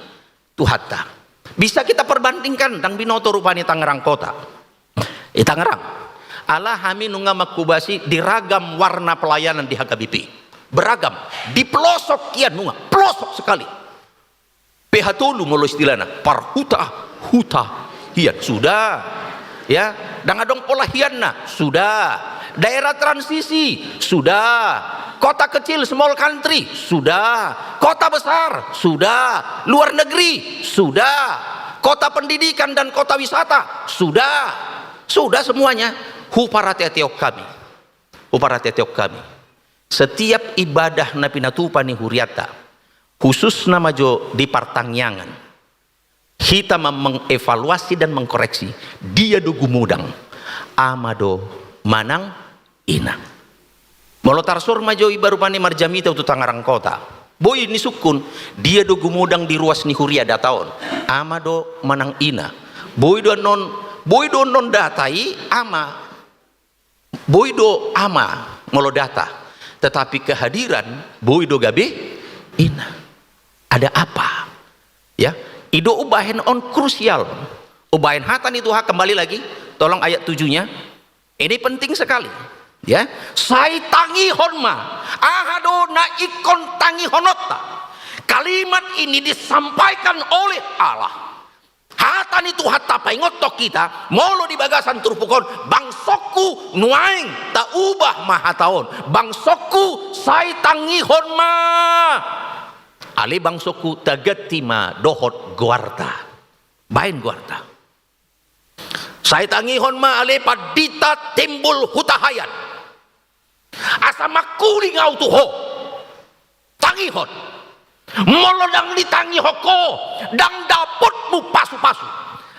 Tuhanta. Bisa kita perbandingkan, dang binoto rupani Tangerang Kota. I Tangerang. Ala hami nunga mangkobasi di ragam warna pelayanan di H K B P. Beragam. Di pelosok kian nunga. Pelosok sekali. P H tolu molo istilahna. Parhuta, huta, hian. Sudah. Ya, dang adong pola hianna. Sudah. Daerah transisi. Sudah. Kota kecil, small country. Sudah. Kota besar. Sudah. Luar negeri. Sudah. Kota pendidikan dan kota wisata. Sudah. Sudah semuanya. Huparateatehon hami. Huparateatehon hami. Setiap ibadah na pinatupa ni huriata, khususna ma jo di partangiangan, hita ma mengevaluasi dan mengkoreksi, dia do gumodang, ama do manang ina. Molo tarsor ma jo iba rupani marjamita tu Tangerang Kota, boi disungkun, dia do gumodang di ruas ni huria data on, ama do manang ina. Boi do annon, boi do annon data i ama. Boi do ama molo data, tetapi kehadiran boi do gabe ina. Ada apa? Ya, i do umbahen on krusial. Umbahen hata ni Tuhan, kembali lagi, tolong ayat tujuhnya. Ini penting sekali. Ya, sai tangihon ma. Aha do na ingkon tangihononta? Kalimat ini disampaikan oleh Allah. Hata ni Tuhan tapaingothon hita, molo di bagasan turpuk on, bangsongku, nuaeng taubah ma hata on, bangsongku, sai tangihon ma. Ale bangsongku, taganti ma dohot goarta. Baen goarta. Sai tangihon ma ale pandita timbul hutahaean. Asa mangkuling ahu tu ho. Tangihon. Molo ndang ditangihon ho, ndang dapotmu pasu-pasu.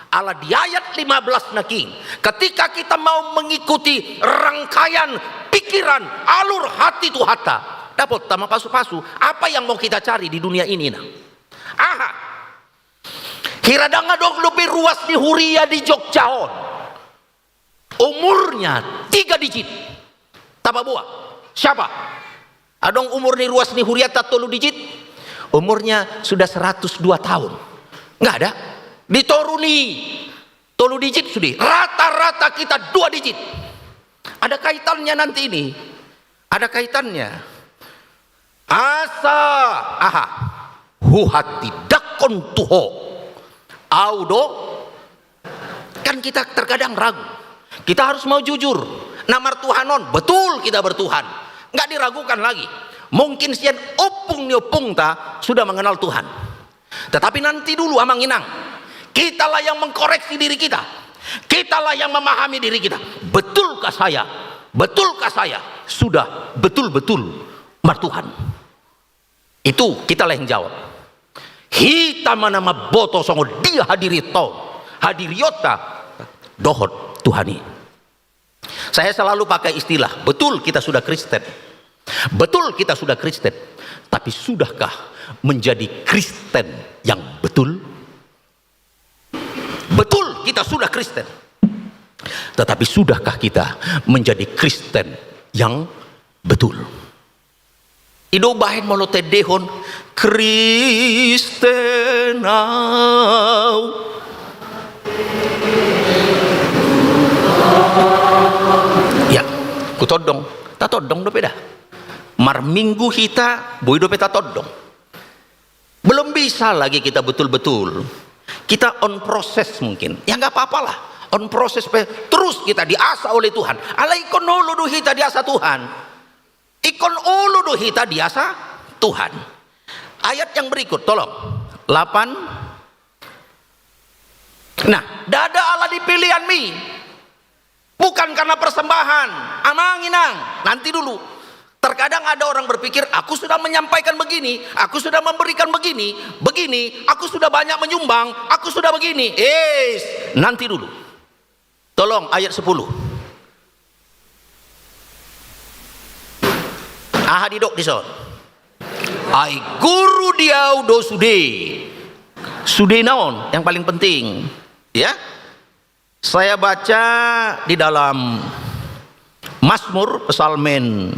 Ala di ayat lima belas nangkin, ketika kita mau mengikuti rangkaian pikiran, alur hati Tuhanta, dapotta ma pasu-pasu. Apa yang mau kita cari di dunia ini, nah? Aha? Hira ndang adong dope ruas ni huria di Jogja on. Umurnya tiga digit. Tapaboa. Siapa? Adong umur ni ruas ni huriata tolu digit? Umurnya sudah seratus dua tahun. Nggak ada. Di Toru ni tolu digit sudah. Rata-rata kita dua digit. Ada kaitannya nanti ini. Ada kaitannya. Asa, aha, huhatindangkon tu ho. Ahu do, kan kita terkadang ragu. Kita harus mau jujur. Na martuhan on, betul kita bertuhan. Nggak diragukan lagi. Mungkin sian ompung ni ompungta sudah mengenal Tuhan. Tetapi nanti dulu, amang inang, kitalah yang mengkoreksi diri kita. Kitalah yang memahami diri kita. Betulkah saya? Betulkah saya sudah betul-betul martuhan? Itu kitalah yang jawab. Hita ma na mamboto songon dia hadirionta, hadirionta dohot Tuhan i. Saya selalu pakai istilah, betul kita sudah Kristen. Betul kita sudah Kristen. Tapi sudahkah menjadi Kristen yang betul? Betul kita sudah Kristen. Tetapi sudahkah kita menjadi Kristen yang betul? I do baen molo tendehon Kristen ahu. Ya, hutondong. Tatondong dope da. Marminggu hita, boi dope tatondong. Belum bisa lagi kita betul-betul. Kita on proses mungkin. Ya nggak apa-apalah. On proses pe, terus kita diasah oleh Tuhan. Alai ingkon olo do hita diasah Tuhan. Ingkon olo do hita diasah Tuhan. Ayat yang berikut, tolong. Lapan. Nah, ndada ala ni peleanmi. Bukan karena persembahan. Amang inang, nanti dulu. Terkadang ada orang berpikir, aku sudah menyampaikan begini, aku sudah memberikan begini, begini, aku sudah banyak menyumbang, aku sudah begini. Eits, nanti dulu. Tolong, ayat sepuluh. Aha didok dison? Ai guru di ahu do sude. Sudena on yang paling penting. Ya. Saya baca di dalam Mazmur, Psalmen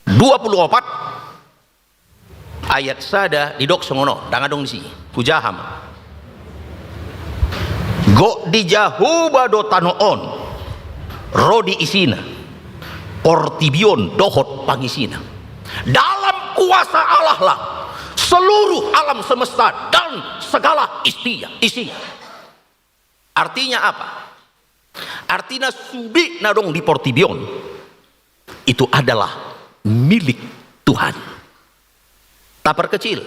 dua puluh opat, ayat sada, didok songon on, ndang adong disi, hujaha ma. Gok di Jahowa do tano on, ro di isina, portibi on dohot pangisina. Dalam kuasa Allah lah seluruh alam semesta dan segala istia, isinya. Artinya apa? Artinya sude na adong di portibi on itu adalah milik Tuhan. Taperkecil,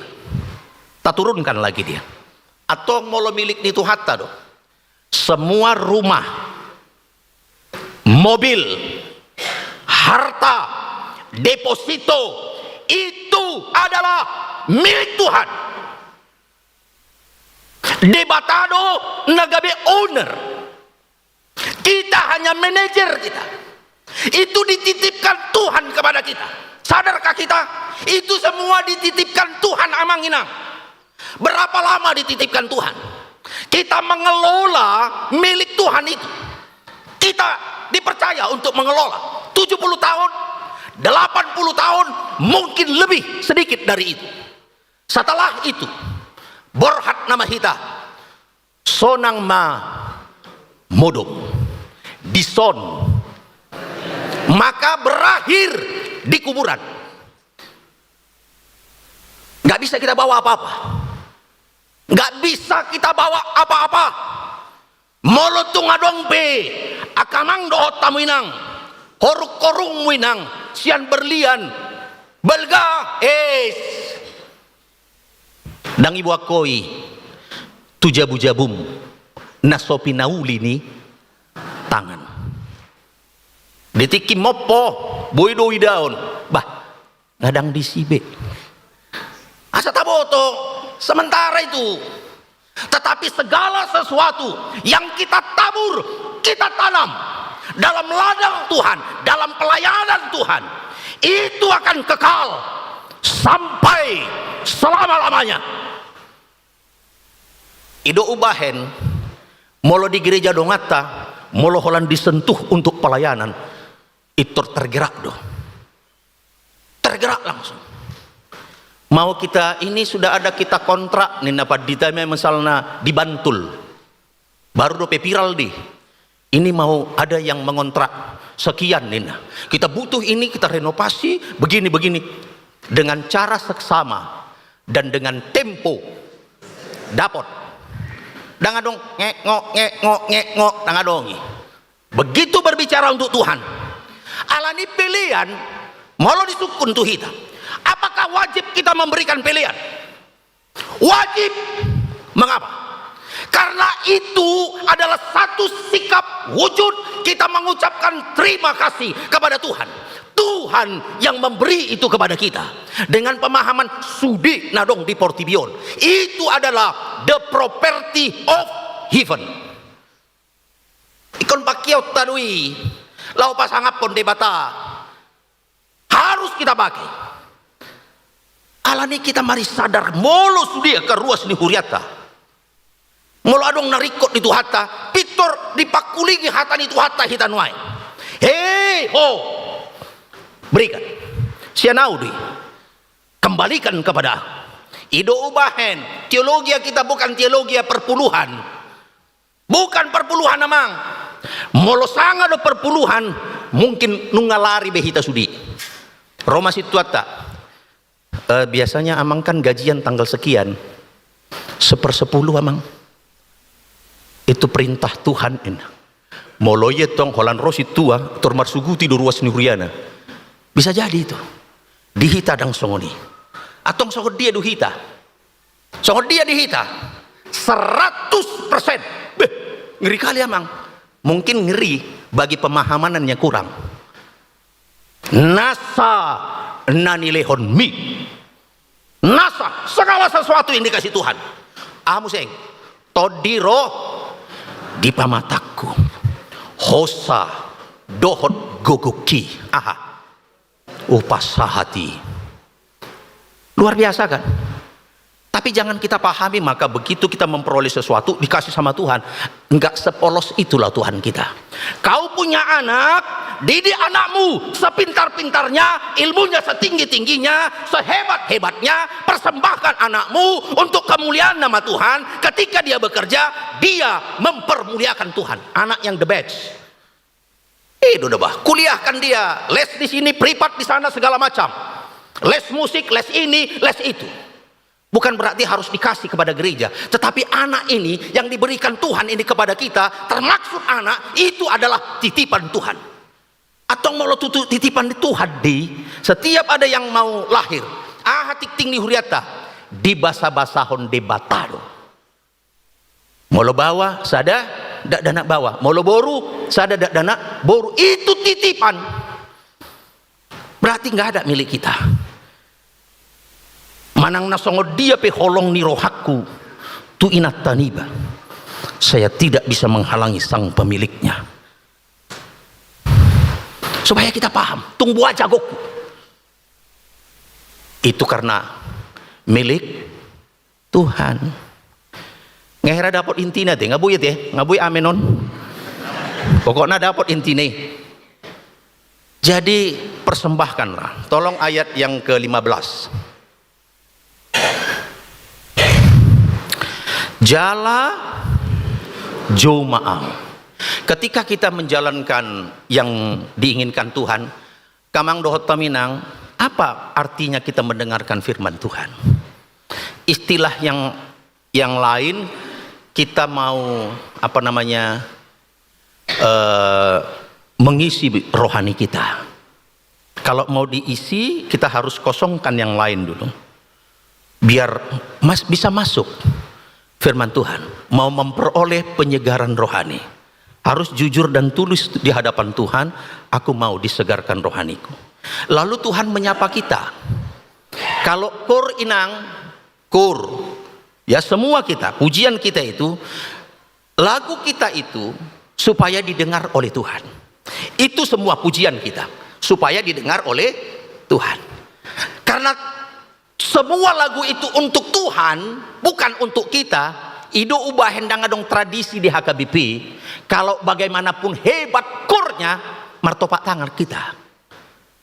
taturunkan lagi dia. Antong molo milik ni Tuhanta do, semua rumah, mobil, harta, Deposito itu adalah milik Tuhan. Debata do na gabe owner. Kita hanya manajer kita. Itu dititipkan Tuhan kepada kita. Sadarkah kita? Itu semua dititipkan Tuhan, amang inang. Berapa lama dititipkan Tuhan? Kita mengelola milik Tuhan itu. Kita dipercaya untuk mengelola tujuh puluh tahun, delapan puluh tahun, mungkin lebih sedikit dari itu. Setelah itu, borhat nama hita, sonang ma modom, dison, maka berakhir di kuburan. Nggak bisa kita bawa apa-apa. Nggak bisa kita bawa apa-apa. Molo tung adong pe angka amang dohot hamu inang, horung-horungmu inang, sian berlian, balga, es. Ndang iboan ho i tu jabu-jabum na so pinauli ni tangan. Di tingki mompo, boi do idaon. Bah, nunga dang disi be. Asa taboto, sementara itu. Tetapi segala sesuatu yang kita tabur, kita tanam dalam ladang Tuhan, dalam pelayanan Tuhan, itu akan kekal sampai selama-lamanya. I do umbahen, molo di gereja donganta, molo holan disentuh untuk pelayanan, pintor tergerak do. Tergerak langsung. Mau kita, ini sudah ada kita kontrak, ninna pandita, misalna di Bantul. Baru dope viral di. Ini mau ada yang mengontrak sekian, ninna. Kita butuh ini, kita renovasi, begini, begini. Dengan cara seksama dan dengan tempo. Dapot. Ndang adong ngek, ngok, ngek, ngok, ngek, ngok, ndang adong i. Begitu berbicara untuk Tuhan. Alani pelean, molo disungkun tu hita. Apakah wajib kita memberikan pelean? Wajib. Mengapa? Karena itu adalah satu sikap wujud kita mengucapkan terima kasih kepada Tuhan. Tuhan yang memberi itu kepada kita. Dengan pemahaman sude na adong di portibi on. Itu adalah the property of heaven. Ingkon pangkeonta do i, laho pasangaphon Debata. Harus kita pakai. Alani kita mari sadar molo sude angka ruas ni hurianta. Molo adong na ringkot di Tuhanta, pintor dipangkulingi hata ni Tuhanta hita nuaeng. He, ho. Berikan. Sian au do i. Kembalikan kepada aku. I do umbahen, teologia kita bukan teologia perpuluhan. Bukan perpuluhan, amang. Molo sanga do perpuluhan, mungkin nunga lari be hita sude. Ro ma sintuanta. Eh, biasanya amang kan gajian tanggal sekian. Sepersepuluh, amang. Itu perintah Tuhan, ninna. Molo i antong holan ro sintua, tor marsuguti do ruas ni huriana. Bisa jadi itu. Di hita ndang songon i. Antong songon dia do hita? Songon dia di hita? Seratus persen. Beh, ngeri kali, amang. Mungkin ngeri bagi pemahaman yang kurang. Nasa na nilehonmi. Nasa segala sesuatu yang dikasih Tuhan. Aha muse? Tondi ro di pamatangku. Hosa dohot gogongki. Aha? Hupasahat i. Luar biasa, kan? Tapi jangan kita pahami maka begitu kita memperoleh sesuatu, dikasih sama Tuhan. Enggak sepolos itulah Tuhan kita. Kau punya anak, didik anakmu sepintar-pintarnya, ilmunya setinggi-tingginya, sehebat-hebatnya, persembahkan anakmu untuk kemuliaan nama Tuhan. Ketika dia bekerja, dia mempermuliakan Tuhan. Anak yang the best. I do da bah, kuliahkan dia, les di sini, privat di sana, segala macam. Les musik, les ini, les itu. Bukan berarti harus dikasih kepada gereja, tetapi anak ini yang diberikan Tuhan ini kepada kita, termaksud anak, itu adalah titipan Tuhan. Antong molo tutu titipan Tuhan, di setiap ada yang mau lahir, aha tingting ni hurianta? Dibasabasahon Debata do. Molo baoa, sada dakdanak baoa. Molo boru, sada dakdanak boru. Itu titipan. Berarti nggak ada milik kita. Manang na songon dia pe holong ni rohangku tu inanta niba, saya tidak bisa menghalangi sang pemiliknya. Supaya kita paham, tung boha jagongku. Itu karena milik Tuhan. Nga hera dapot intina te, nga boi te, nga boi amen on. Pokokna dapot intina i. Jadi persembahkanlah. Tolong ayat yang ke lima belas. Jala jou ma au. Ketika kita menjalankan yang diinginkan Tuhan, Amang dohot Inang, apa artinya kita mendengarkan firman Tuhan? Istilah yang yang lain, kita mau, apa namanya, eh, mengisi rohani kita. Kalau mau diisi, kita harus kosongkan yang lain dulu. Biar mas-, bisa masuk firman Tuhan, mau memperoleh penyegaran rohani. Harus jujur dan tulus di hadapan Tuhan, "Aku mau disegarkan rohaniku." Lalu Tuhan menyapa kita. Kalau koor, Inang, koor, ya, semua kita, pujian kita itu, lagu kita itu supaya didengar oleh Tuhan. Itu semua pujian kita, supaya didengar oleh Tuhan. Karena semua lagu itu untuk Tuhan, bukan untuk kita. I do umbahen ndang adong tradisi di H K B P, kalau bagaimanapun hebat koornya, martopak tangan kita.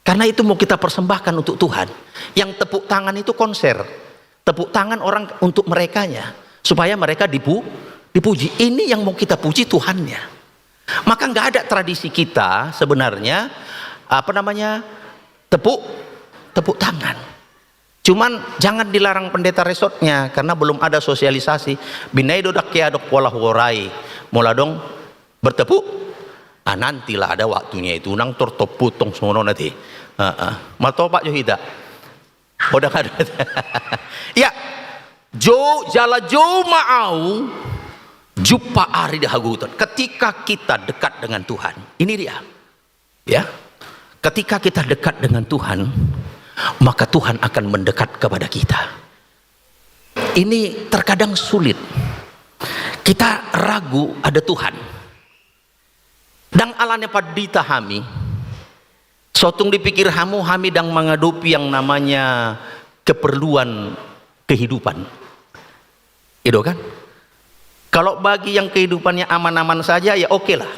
Karena itu mau kita persembahkan untuk Tuhan. Yang tepuk tangan itu konser. Tepuk tangan orang untuk merekanya, supaya mereka dipu-, dipuji. Ini yang mau kita puji Tuhannya. Maka nggak ada tradisi kita sebenarnya, apa namanya, tepuk, tepuk tangan. Cuman jangan dilarang pendeta resortnya, karena belum ada sosialisasi. Binahen do dang hea dok pola huorai. Molo adong bertepuk, ah, nantilah ada waktunya itu, nang tortop putong songon on ate. Heeh. Martopak jo hita. Odang ada. Ya. Jou, jala jou ma au, jumpa ari di hagogotan. Ketika kita dekat dengan Tuhan. Ini dia. Ya. Ketika kita dekat dengan Tuhan, maka Tuhan akan mendekat kepada kita. Ini terkadang sulit. Kita ragu ada Tuhan. Ndang alana pandita hami, so tung dipikir hamu hami ndang mangadopi yang namanya keperluan kehidupan. I do kan? Kalau bagi yang kehidupannya aman-aman saja, ya oke lah.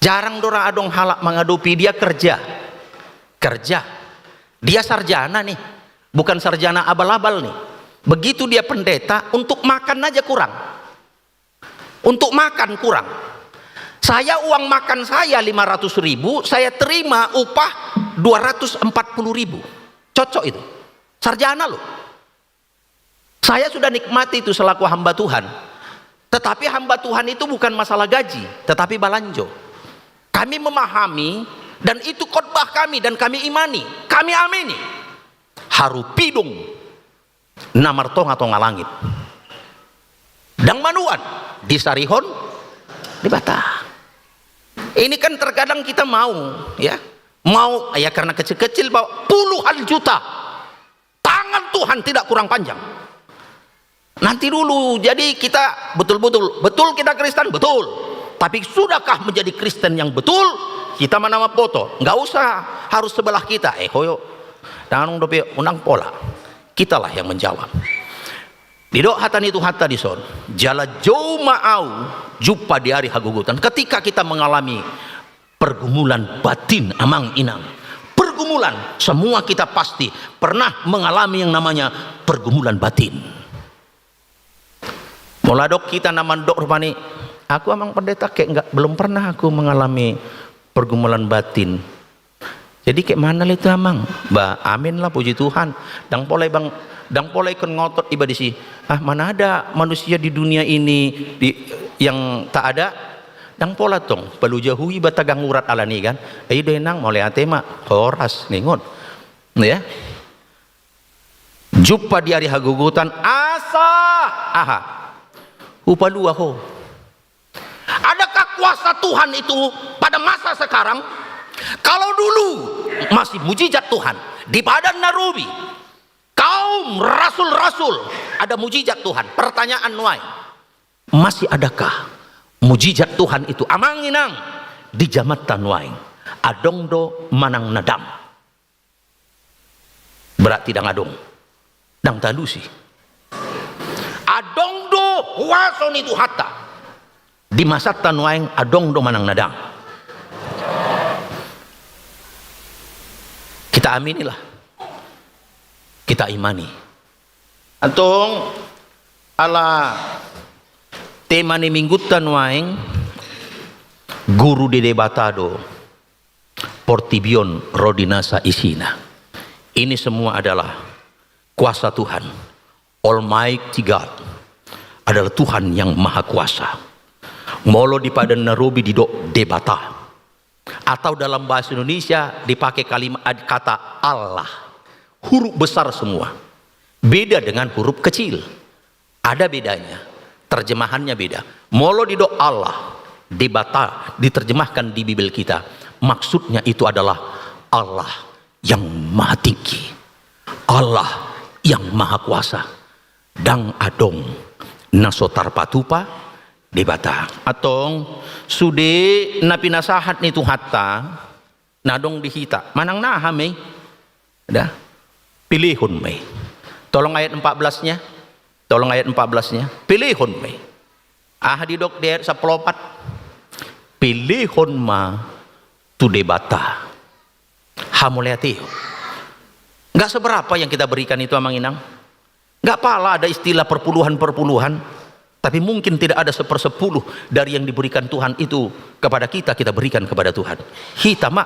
Jarang do ra adong halak mangadopi, dia kerja. Kerja. Dia sarjana nih, bukan sarjana abal-abal nih. Begitu dia pendeta, untuk makan aja kurang. Untuk makan kurang. Saya, uang makan saya lima ratus ribu, saya terima upah dua ratus empat puluh ribu. Cocok itu. Sarjana loh. Saya sudah nikmati itu selaku hamba Tuhan. Tetapi hamba Tuhan itu bukan masalah gaji, tetapi balanjo. Kami memahami, dan itu khotbah kami, dan kami imani, kami amini. Haru pidong na martonga-tonga langit. Ndang manuan, disarihon Debata. Ini kan terkadang kita mau, ya, mau, ya, karena kecil-kecil, bahwa puluhan juta. Tangan Tuhan tidak kurang panjang. Nanti dulu, jadi kita betul-betul, betul kita Kristen, betul. Tapi sudahkah menjadi Kristen yang betul? Kita mana mamboto. Nggak usah harus sebelah kita. Eh, hoyo. Danong dope unang pola. Kitalah yang menjawab. Didok hata ni Tuhanta dison, jala jou ma au jumpa di ari hagogotan. Ketika kita mengalami pergumulan batin, amang inang, pergumulan, semua kita pasti pernah mengalami yang namanya pergumulan batin. Molo adong hita na mandok rupani, "Aku, Amang Pendeta, kayak nggak, belum pernah aku mengalami pergumulan batin." Jadi kayak mana lah itu, Amang? Bah, amin lah, puji Tuhan. Ndang pola, Bang, ndang pola ikut ngotot iba disi. Ah, mana ada manusia di dunia ini di, yang tak ada? Ndang pola tong. Palu jahu iba tagang urat alani kan. Ayo deh, Nang, mauliate ma. Horas, ningon. Ya. Jumpa di ari hagogotan asa. Aha. Hupalua ho. Adakah kuasa Tuhan itu pada masa sekarang? Kalau dulu masih mujizat Tuhan. Di Padan na Robi, kaum rasul-rasul, ada mujizat Tuhan. Pertanyaan nuaeng, masih adakah mujizat Tuhan itu, amang inang, di jamanta nuaeng? Adong do manang na dang? Berarti dang adong. Dang talusi. Adong do huaso ni Tuhanta. Di masanta nuaeng adong do manang na dang? Kita amini lah. Kita imani. Antong, ala tema ni minggunta nuaeng, guru ni Debata do portibi on ro di nasa isina. Ini semua adalah kuasa Tuhan. Almighty God adalah Tuhan yang maha kuasa. Molo di Padan na Robi didok Debata, atau dalam bahasa Indonesia dipakai kalimat, kata Allah, huruf besar semua. Beda dengan huruf kecil. Ada bedanya. Terjemahannya beda. Molo didok Allah, Debata, diterjemahkan di Bibel kita, maksudnya itu adalah Allah yang maha tinggi, Allah yang maha kuasa. Dang adong na so tarpatupa Debata. Antong, sude na pinasahat ni Tuhanta, na adong di hita, manang na aha ma i? Dah. Pilihon ma i. Tolong ayat empat belas-nya. Tolong ayat empat belas-nya. Pilihon ma i. Aha didok di ayat sampulu opat? Pilihon ma tu Debata hamauliateon. Nggak seberapa yang kita berikan itu, amang inang. Nggak pala ada istilah perpuluhan-perpuluhan, tapi mungkin tidak ada sepersepuluh dari yang diberikan Tuhan itu kepada kita, kita berikan kepada Tuhan. Hita ma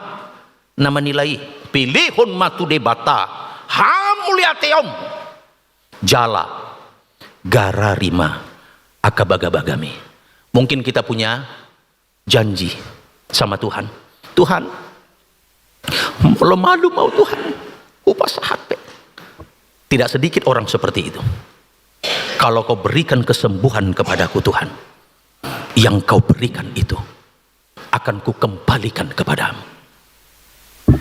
na manilai. Pilihon ma tu Debata hamauliateon, jala garari ma angka bagabagami. Mungkin kita punya janji sama Tuhan. Tuhan, molo malum Au Tuhan, hupasahat pe. Tidak sedikit orang seperti itu. Kalau Kau berikan kesembuhan kepadaku, Tuhan, yang Kau berikan itu akan Kukembalikan kepadamu.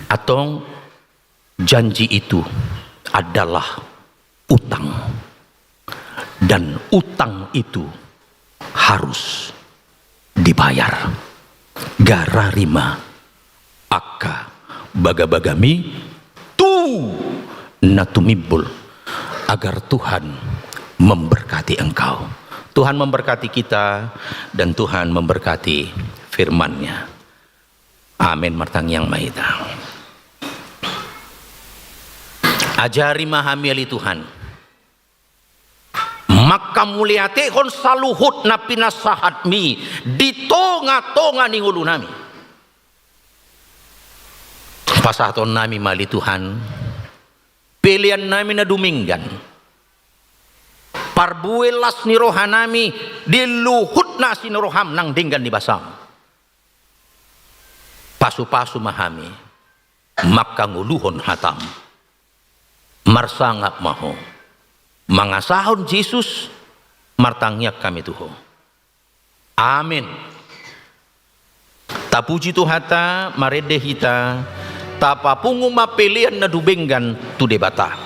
Antong, janji itu adalah utang. Dan utang itu harus dibayar. Garari ma angka bagabagami tu na tumimbul, agar Tuhan memberkati engkau. Tuhan memberkati kita dan Tuhan memberkati firman-Nya. Amin. Martangiang ma hita. Ajari ma hami ale Tuhan manghamauliatehon saluhut na pinasahat-Mi di tongatonga ni ngolunami. Pasahatonnami ma ale Tuhan peleannami na dumenggan, parbue las ni rohanami di luhut na asi ni roham nang denggan ni basam. Pasupasu ma hami manghangoluhon hatam. Marsangap ma Ho. Mangasahon Jesus, martangiang hami tu Ho. Amin. Tapuji Tuhanta, marende hita, tapapungu ma pelean na dumenggan tu Debata.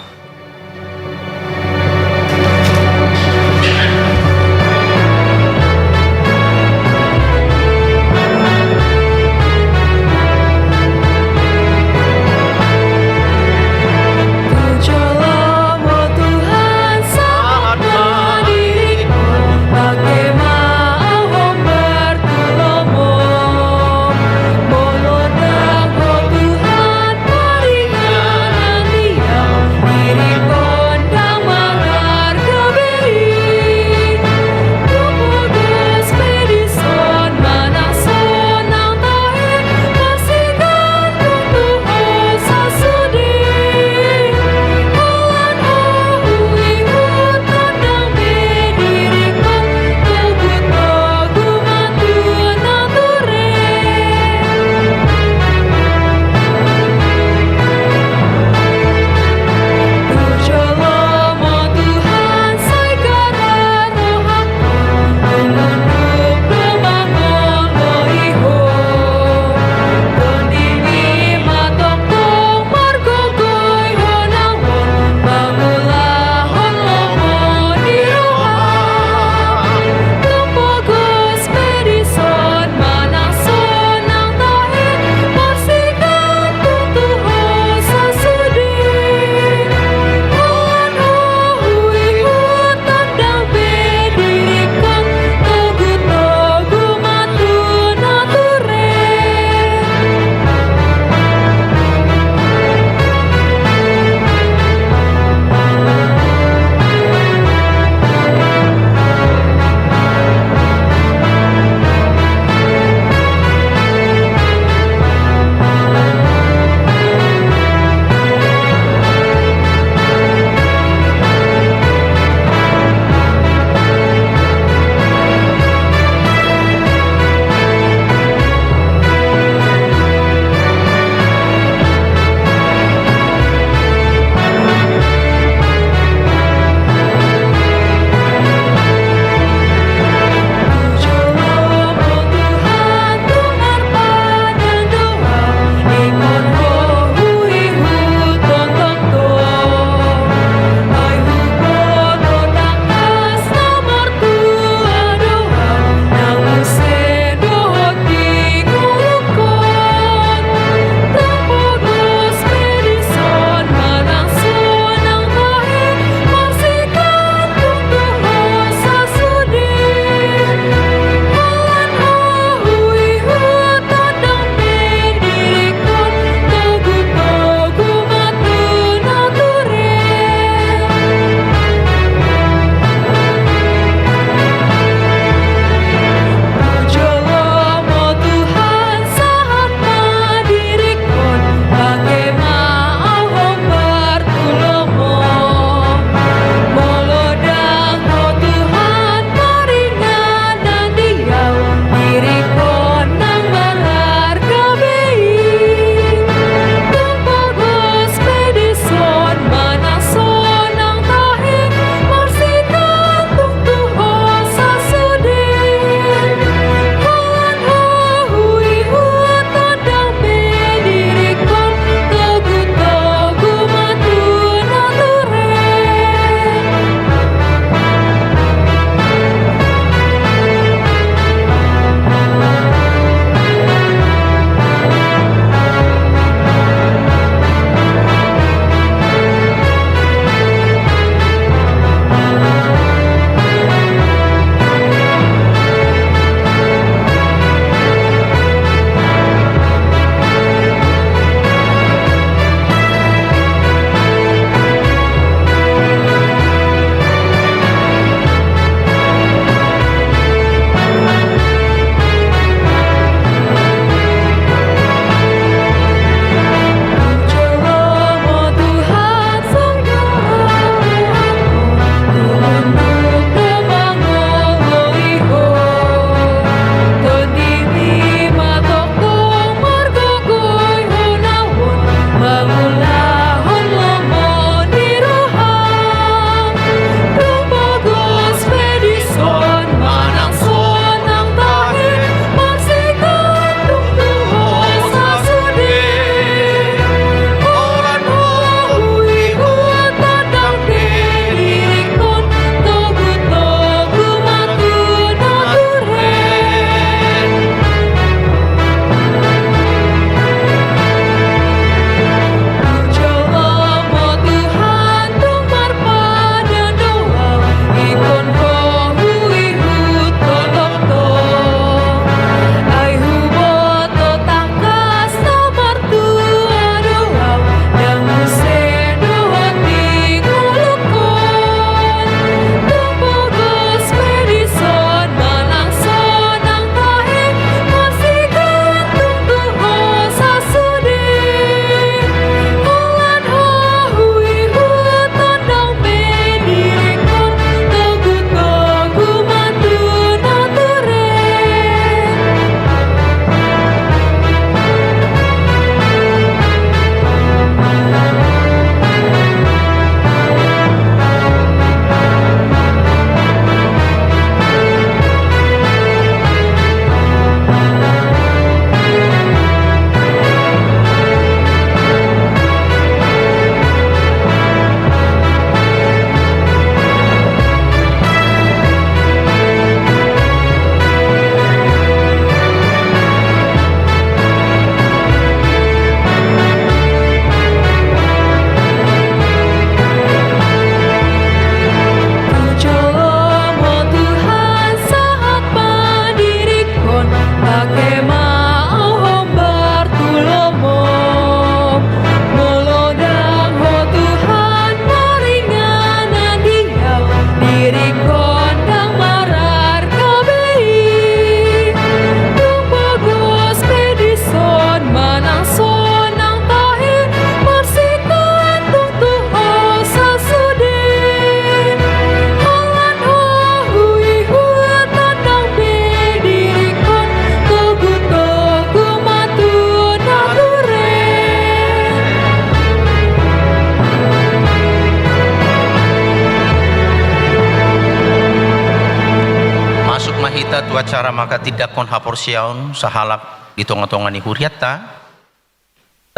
Hita tu acara manghatindanghon haporseaon sahalak di tonga-tonga ni hurianta.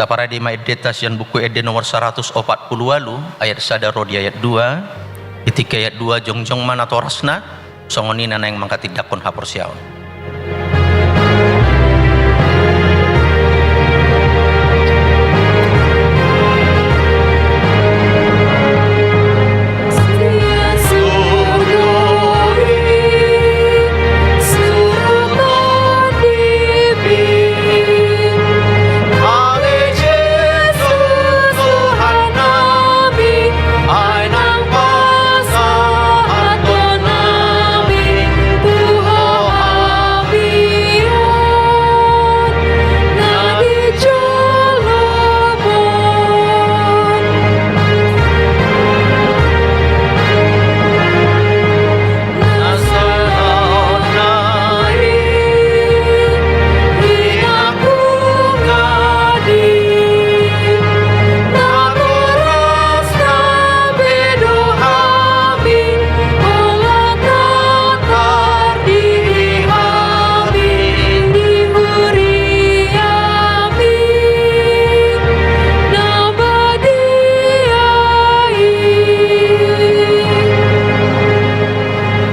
Taparade ma endenta sian Buku Ende nomor saratus opat pulu ualu, ayat sada ro di ayat dua. Di tingki ayat dua jongjong ma natorasna, songon i na naeng manghatindanghon haporseaon.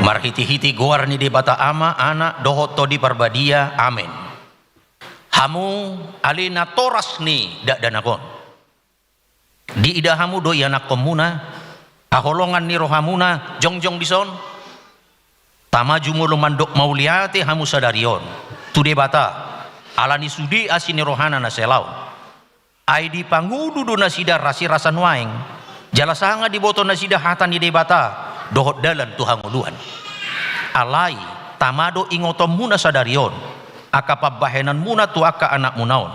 Marhite-hite goar ni Debata Ama, Anak, dohot Tondi Parbadia. Amen. Hamu ale natoras ni dakdanak on. Diida hamu do ianakhonmuna, haholongan ni rohamuna jongjong dison? Tama jumolo mandok mauliate hamu sadari on tu Debata, ala ni sude asi ni rohana na sai laon. Ai dipangolu do nasida rasirasa nuaeng, jala sanga diboto nasida hata ni Debata dohot dalan tu hangoluan. Alai, tama do ingotonmuna sadari on, angka pambahenanmuna tu angka anakmuna on.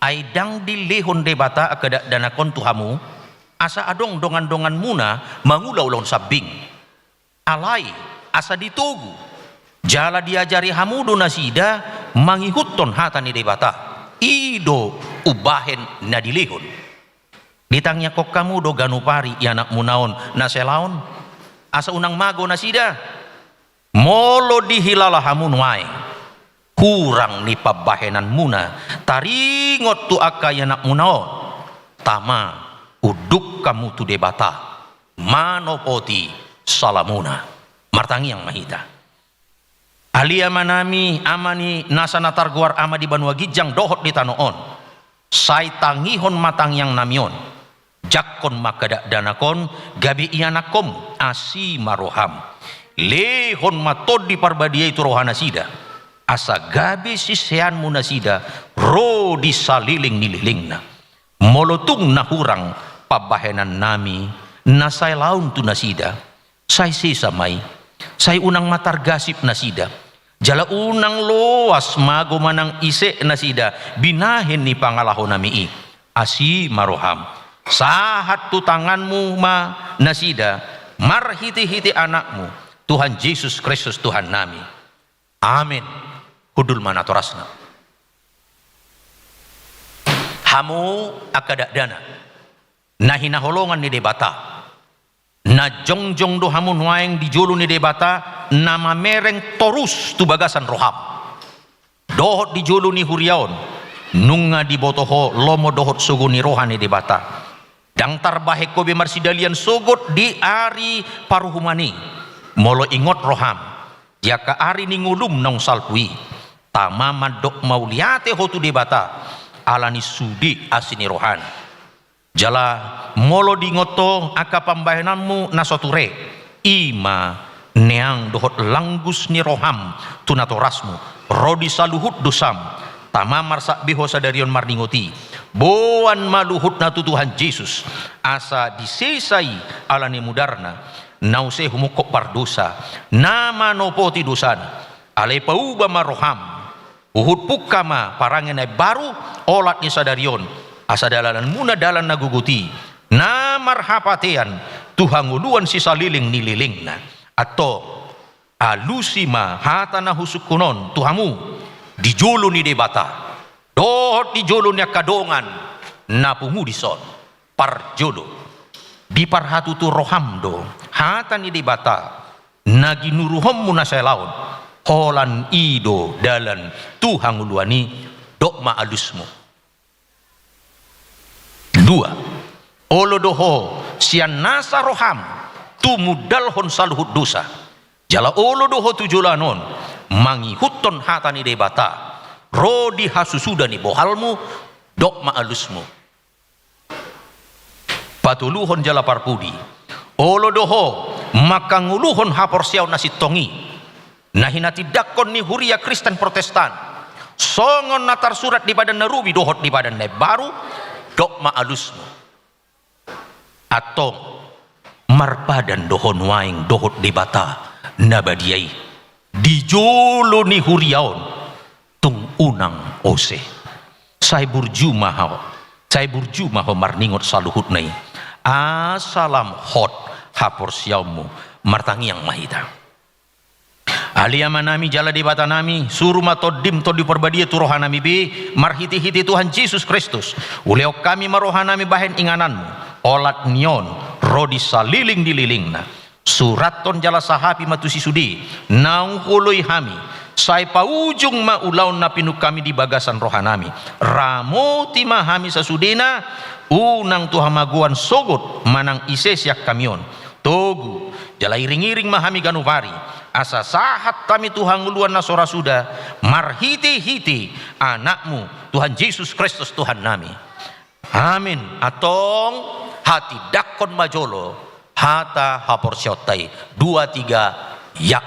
Ai ndang dilehon Debata angka dakdanak on tu hamu, asa adong dongan-donganmuna mangula ulaon sambing. Alai, asa ditogu, jala diajari hamu do nasida mangihuthon hata ni Debata. I do umbahen na dilehon. Ditangiangkon hamu do ganup ari ianakmuna on na sai laon, asa unang mago nasida? Molo dihilala hamu nuaeng hurang ni pambahenanmuna taringot tu angka ianakmuna on, tama unduk hamu tu Debata manopoti salamuna. Martangiang ma hita. Ale Amanami, Ama ni nasa na targoar Ama di banua ginjang dohot di tano on, sai tangihon ma tangiangnami on. Jangkon ma angka dakdanak on gabe ianakhonmu, asi ma roham. Lehon ma Tondi Parbadia i tu rohanasida, asa gabe siseanmu nasida ro di saleleng ni lelengna. Molo tung na hurang pambahenannami na sai laon tu nasida, sai sesa ma i, sai unang ma targasip nasida, jala unang loas mago manang ise nasida binahen ni pangalahonami i. Asi ma roham, sahat tu tanganmu ma nasida, marhite-hite Anakmu, Tuhan Jesus Kristus Tuhannami. Amen. Hundul ma natorasna. Hamu angka dakdanak na hinaholongan ni Debata, na jongjong do hamu nuaeng di jolo ni Debata, na mamereng torus tu bagasan roham dohot di jolo ni huria on, nunga diboto ho lomo dohot sogo ni roha ni Debata. Ndang tarbahen ho be marsidalian sogot di ari paruhuman i. Molo ingot roham di angka ari ni ngolum naung salpu i, tama mandok mauliate ho tu Debata ala ni sude asi ni rohana. Jala molo diingot ho angka pambahenanmu na so ture, i ma neang dohot langgus ni roham tu natorasmu, ro di saluhut dosam, tama marsakbe ho sadari on marningot i. Boan ma luhutna tu Tuhan Jesus, asa disesa i ala ni mudarna, na use humungkop pardosa, na manopoti dosana. Alai pauba ma roham, huhut pungka ma parange na imbaru olat ni sadari on, asa dalananmuna dalan na gogot i, na marhapatean tu hangoluan sisaleleng ni lelengna. Antong, alusi ma hata na husungkun on tu hamu di jolo ni Debata dohot di jolo ni angka dongan na pungu dison. Parjolo, diparhatutu roham do hata ni Debata na ginuruhonmu na sai laon, Holan i do dalan tu hangoluan i, dok ma alusmu. Dua, olo do ho sian nasa roham tumundalhon saluhut dosa. Jala olo do ho tu joloan on mangihuthon hata ni Debata, ro di hasusuda ni bohalmu, dok ma alusmu. Patoluhon jala parpudi, olo do ho mangkangoluhon haporseaon na sintong i, na hinatindangkon ni huria Kristen Protestan, songon na tarsurat di Padan na Robi dohot di Padan na Imbaru, dok ma alusmu. Antong, marpadan do ho nuaeng dohot Debata na badia i di jolo ni huria on, tung unang ose. Sai burju ma ho, sai burju ma ho marningot saluhutna i. Asa lam hot haporseaonmu. Martangiang ma hita. Ale Amanami jala Debatanami, suru ma Tondim, Tondi Parbadia, tu rohanami be, marhitehite Tuhan Jesus Kristus. Ulehon hami ma rohanami bahen ingananmu, olat ni on, ro di saleleng ni lelengna. Surathon jala sahapi ma tu si sude naung huoloi hami, sai paujung ma ulaon na pinungka hami di bagasan rohanami. Ramoti ma hami sasudena, unang tu hamagoan sogot manang ise sian hami on. Togu jala iring-iring ma hami ganup ari, asa sahat hami tu hangoluan na so ra suda, marhitehite Anakmu, Tuhan Jesus Kristus Tuhannami. Amin. Antong, hatindangkon ma jolo hata haporseaonta i. Dua, tiga, ya.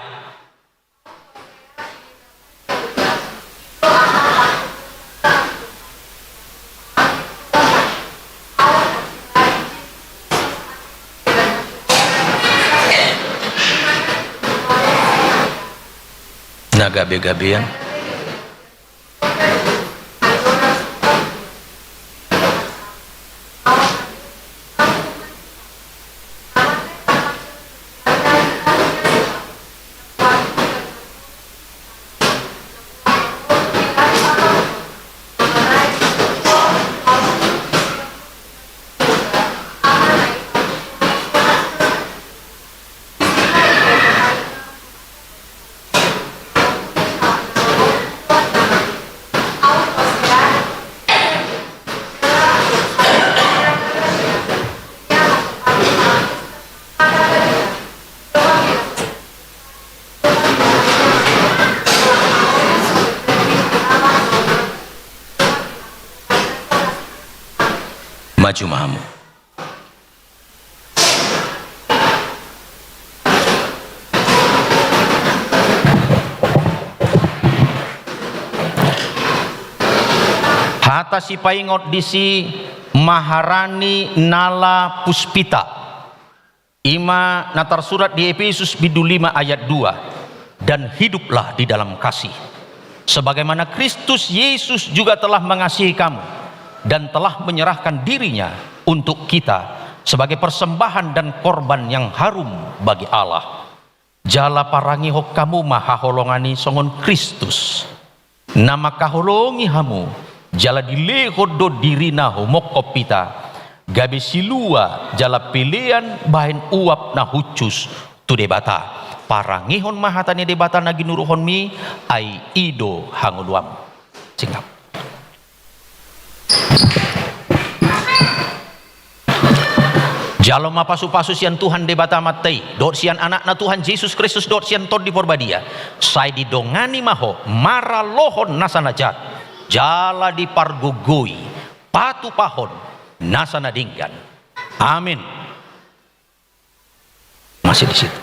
Na gabe-gabean. Maju ma hamu. Hata sipaingot disi Maharani Nala Puspita. I ma na tarsurat di Epesus bindu lima ayat dua, "Dan hiduplah di dalam kasih, sebagaimana Kristus Yesus juga telah mengasihi kamu dan telah menyerahkan diri-Nya untuk kita sebagai persembahan dan korban yang harum bagi Allah." Jala parangehon hamu ma haholongan i songon Kristus, na mangkaholongi hamu, jala dilehon do diri-Na humongkop hita, gabe silua jala pelean bahen uap na hushus tu Debata. Parangehon ma hata ni Debata na ginuruhonmi, ai i do hangoluanmu. Singkat. Jalo ma pasu-pasu sian Tuhan Debata Amanta i, dohot sian Anakna Tuhan Jesus Kristus, dohot sian Tondi Porbadia, sai didongani ma ho maralohon nasa na jat, jala dipargogoi patupahon nasa na denggan. Amin. Masih di situ.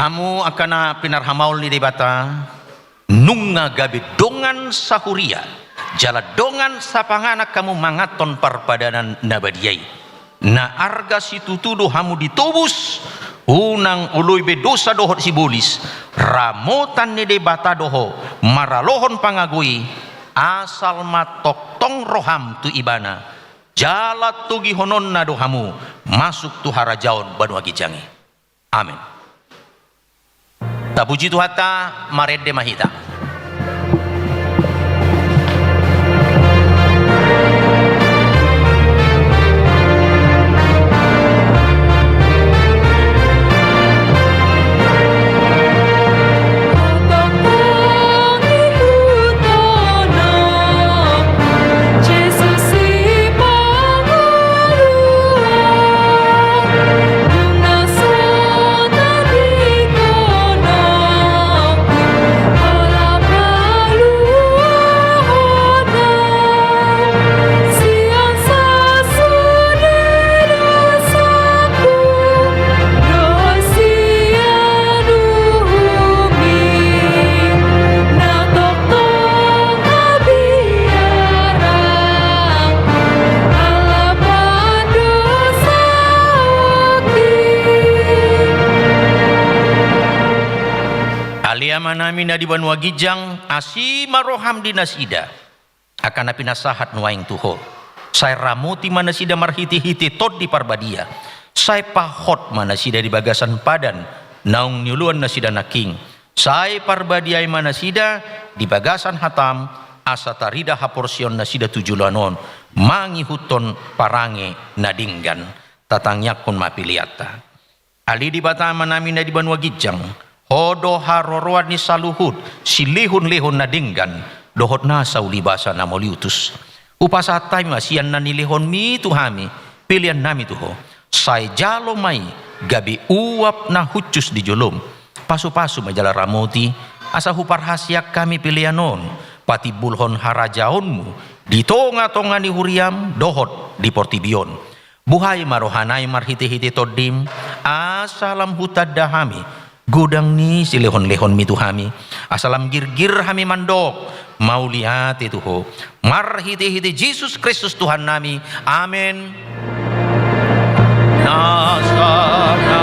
Hamu angka na pinarhamaol ni Debata, nunga gabe dongan sahuria, jala dongan sapanganan hamu manganhon parpadanan na badia i. Na arga situtu do hamu ditobus, unang oloi be dosa dohot sibolis, ramotan ni Debata do ho maralohon pangago i, asal ma tongtong roham tu Ibana, jala togihononna do hamu masuk tu harajaon banua ginjang i. Amin. Tapuji Tuhanta, marende ma hita. Ale Amanami na di banua ginjang, asi ma roham di nasida, angka na pinasahat nuaeng tu Ho. Sai ramoti ma nasida marhitehite Tondi Parbadia. Sai pahot ma nasida di bagasan padan naung nioloan nasida nangkin. Sai parbadiai ma nasida di bagasan hatam, asa tarida haporseaon nasida tu joloan on, mangihuthon parange na denggan. Tatangiangkon ma peleanta. Ale Debata Amanami na di banua ginjang, Ho do haroroan ni saluhut silehonlehon na denggan dohot nasa ulibasa na mauliutus. Hupasahat hami ma sian na nilehonMi tu hami peleannami tu Ho. Sai jalo ma i gabe uap na hushus di jolom. Pasupasu ma jala ramoti, asa huparhaseang hami pelean on patimbulhon harajaonMu di tongatonga ni huriaM dohot di portibi on. Buhai ma rohanami marhitehite TondiM, asa lam hutanda hami godang ni silehonlehonMi tu hami, asa lam girgir hami mandok mauliate tu Ho. Marhitehite Jesus Kristus Tuhannami. Amen. Nasa na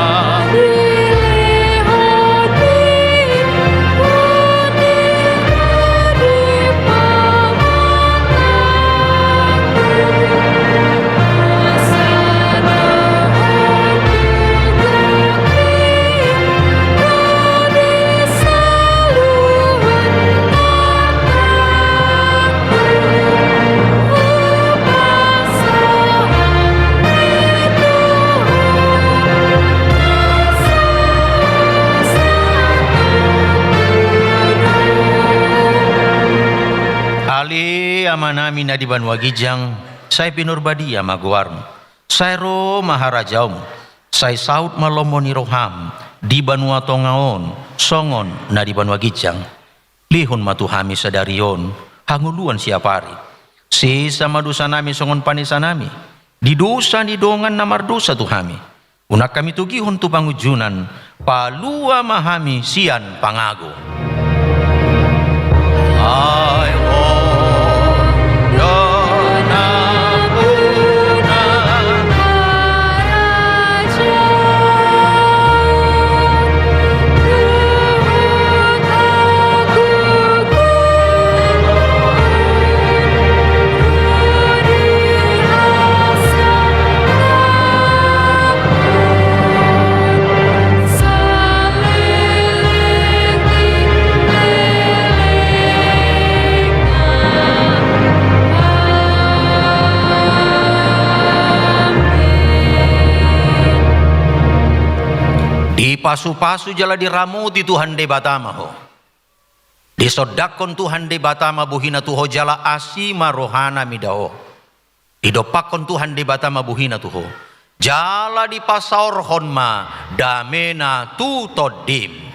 Ale Amanami na di banua ginjang, sai pinarbadia ma goarMu. Sai ro ma harajaonMu. Sai saut ma lomo ni rohaM di banua tonga on songon na di banua ginjang. Lehon ma tu hami sadari on hangoluan siapari. Sesa ma dosanami songon panesanami di dosa ni dongan na mardosa tu hami. Unang hami togihon tu pangunjunan, palua ma hami sian pangago. Ai ho do na puna. Dipasupasu jala diramoti Tuhan Debata ma ho. Disondangkon Tuhan Debata ma bohiNa tu ho jala asi ma rohaNa mida ho. Didompakkon Tuhan Debata ma bohiNa tu ho jala dipasaorhon ma dameNa tu tondim.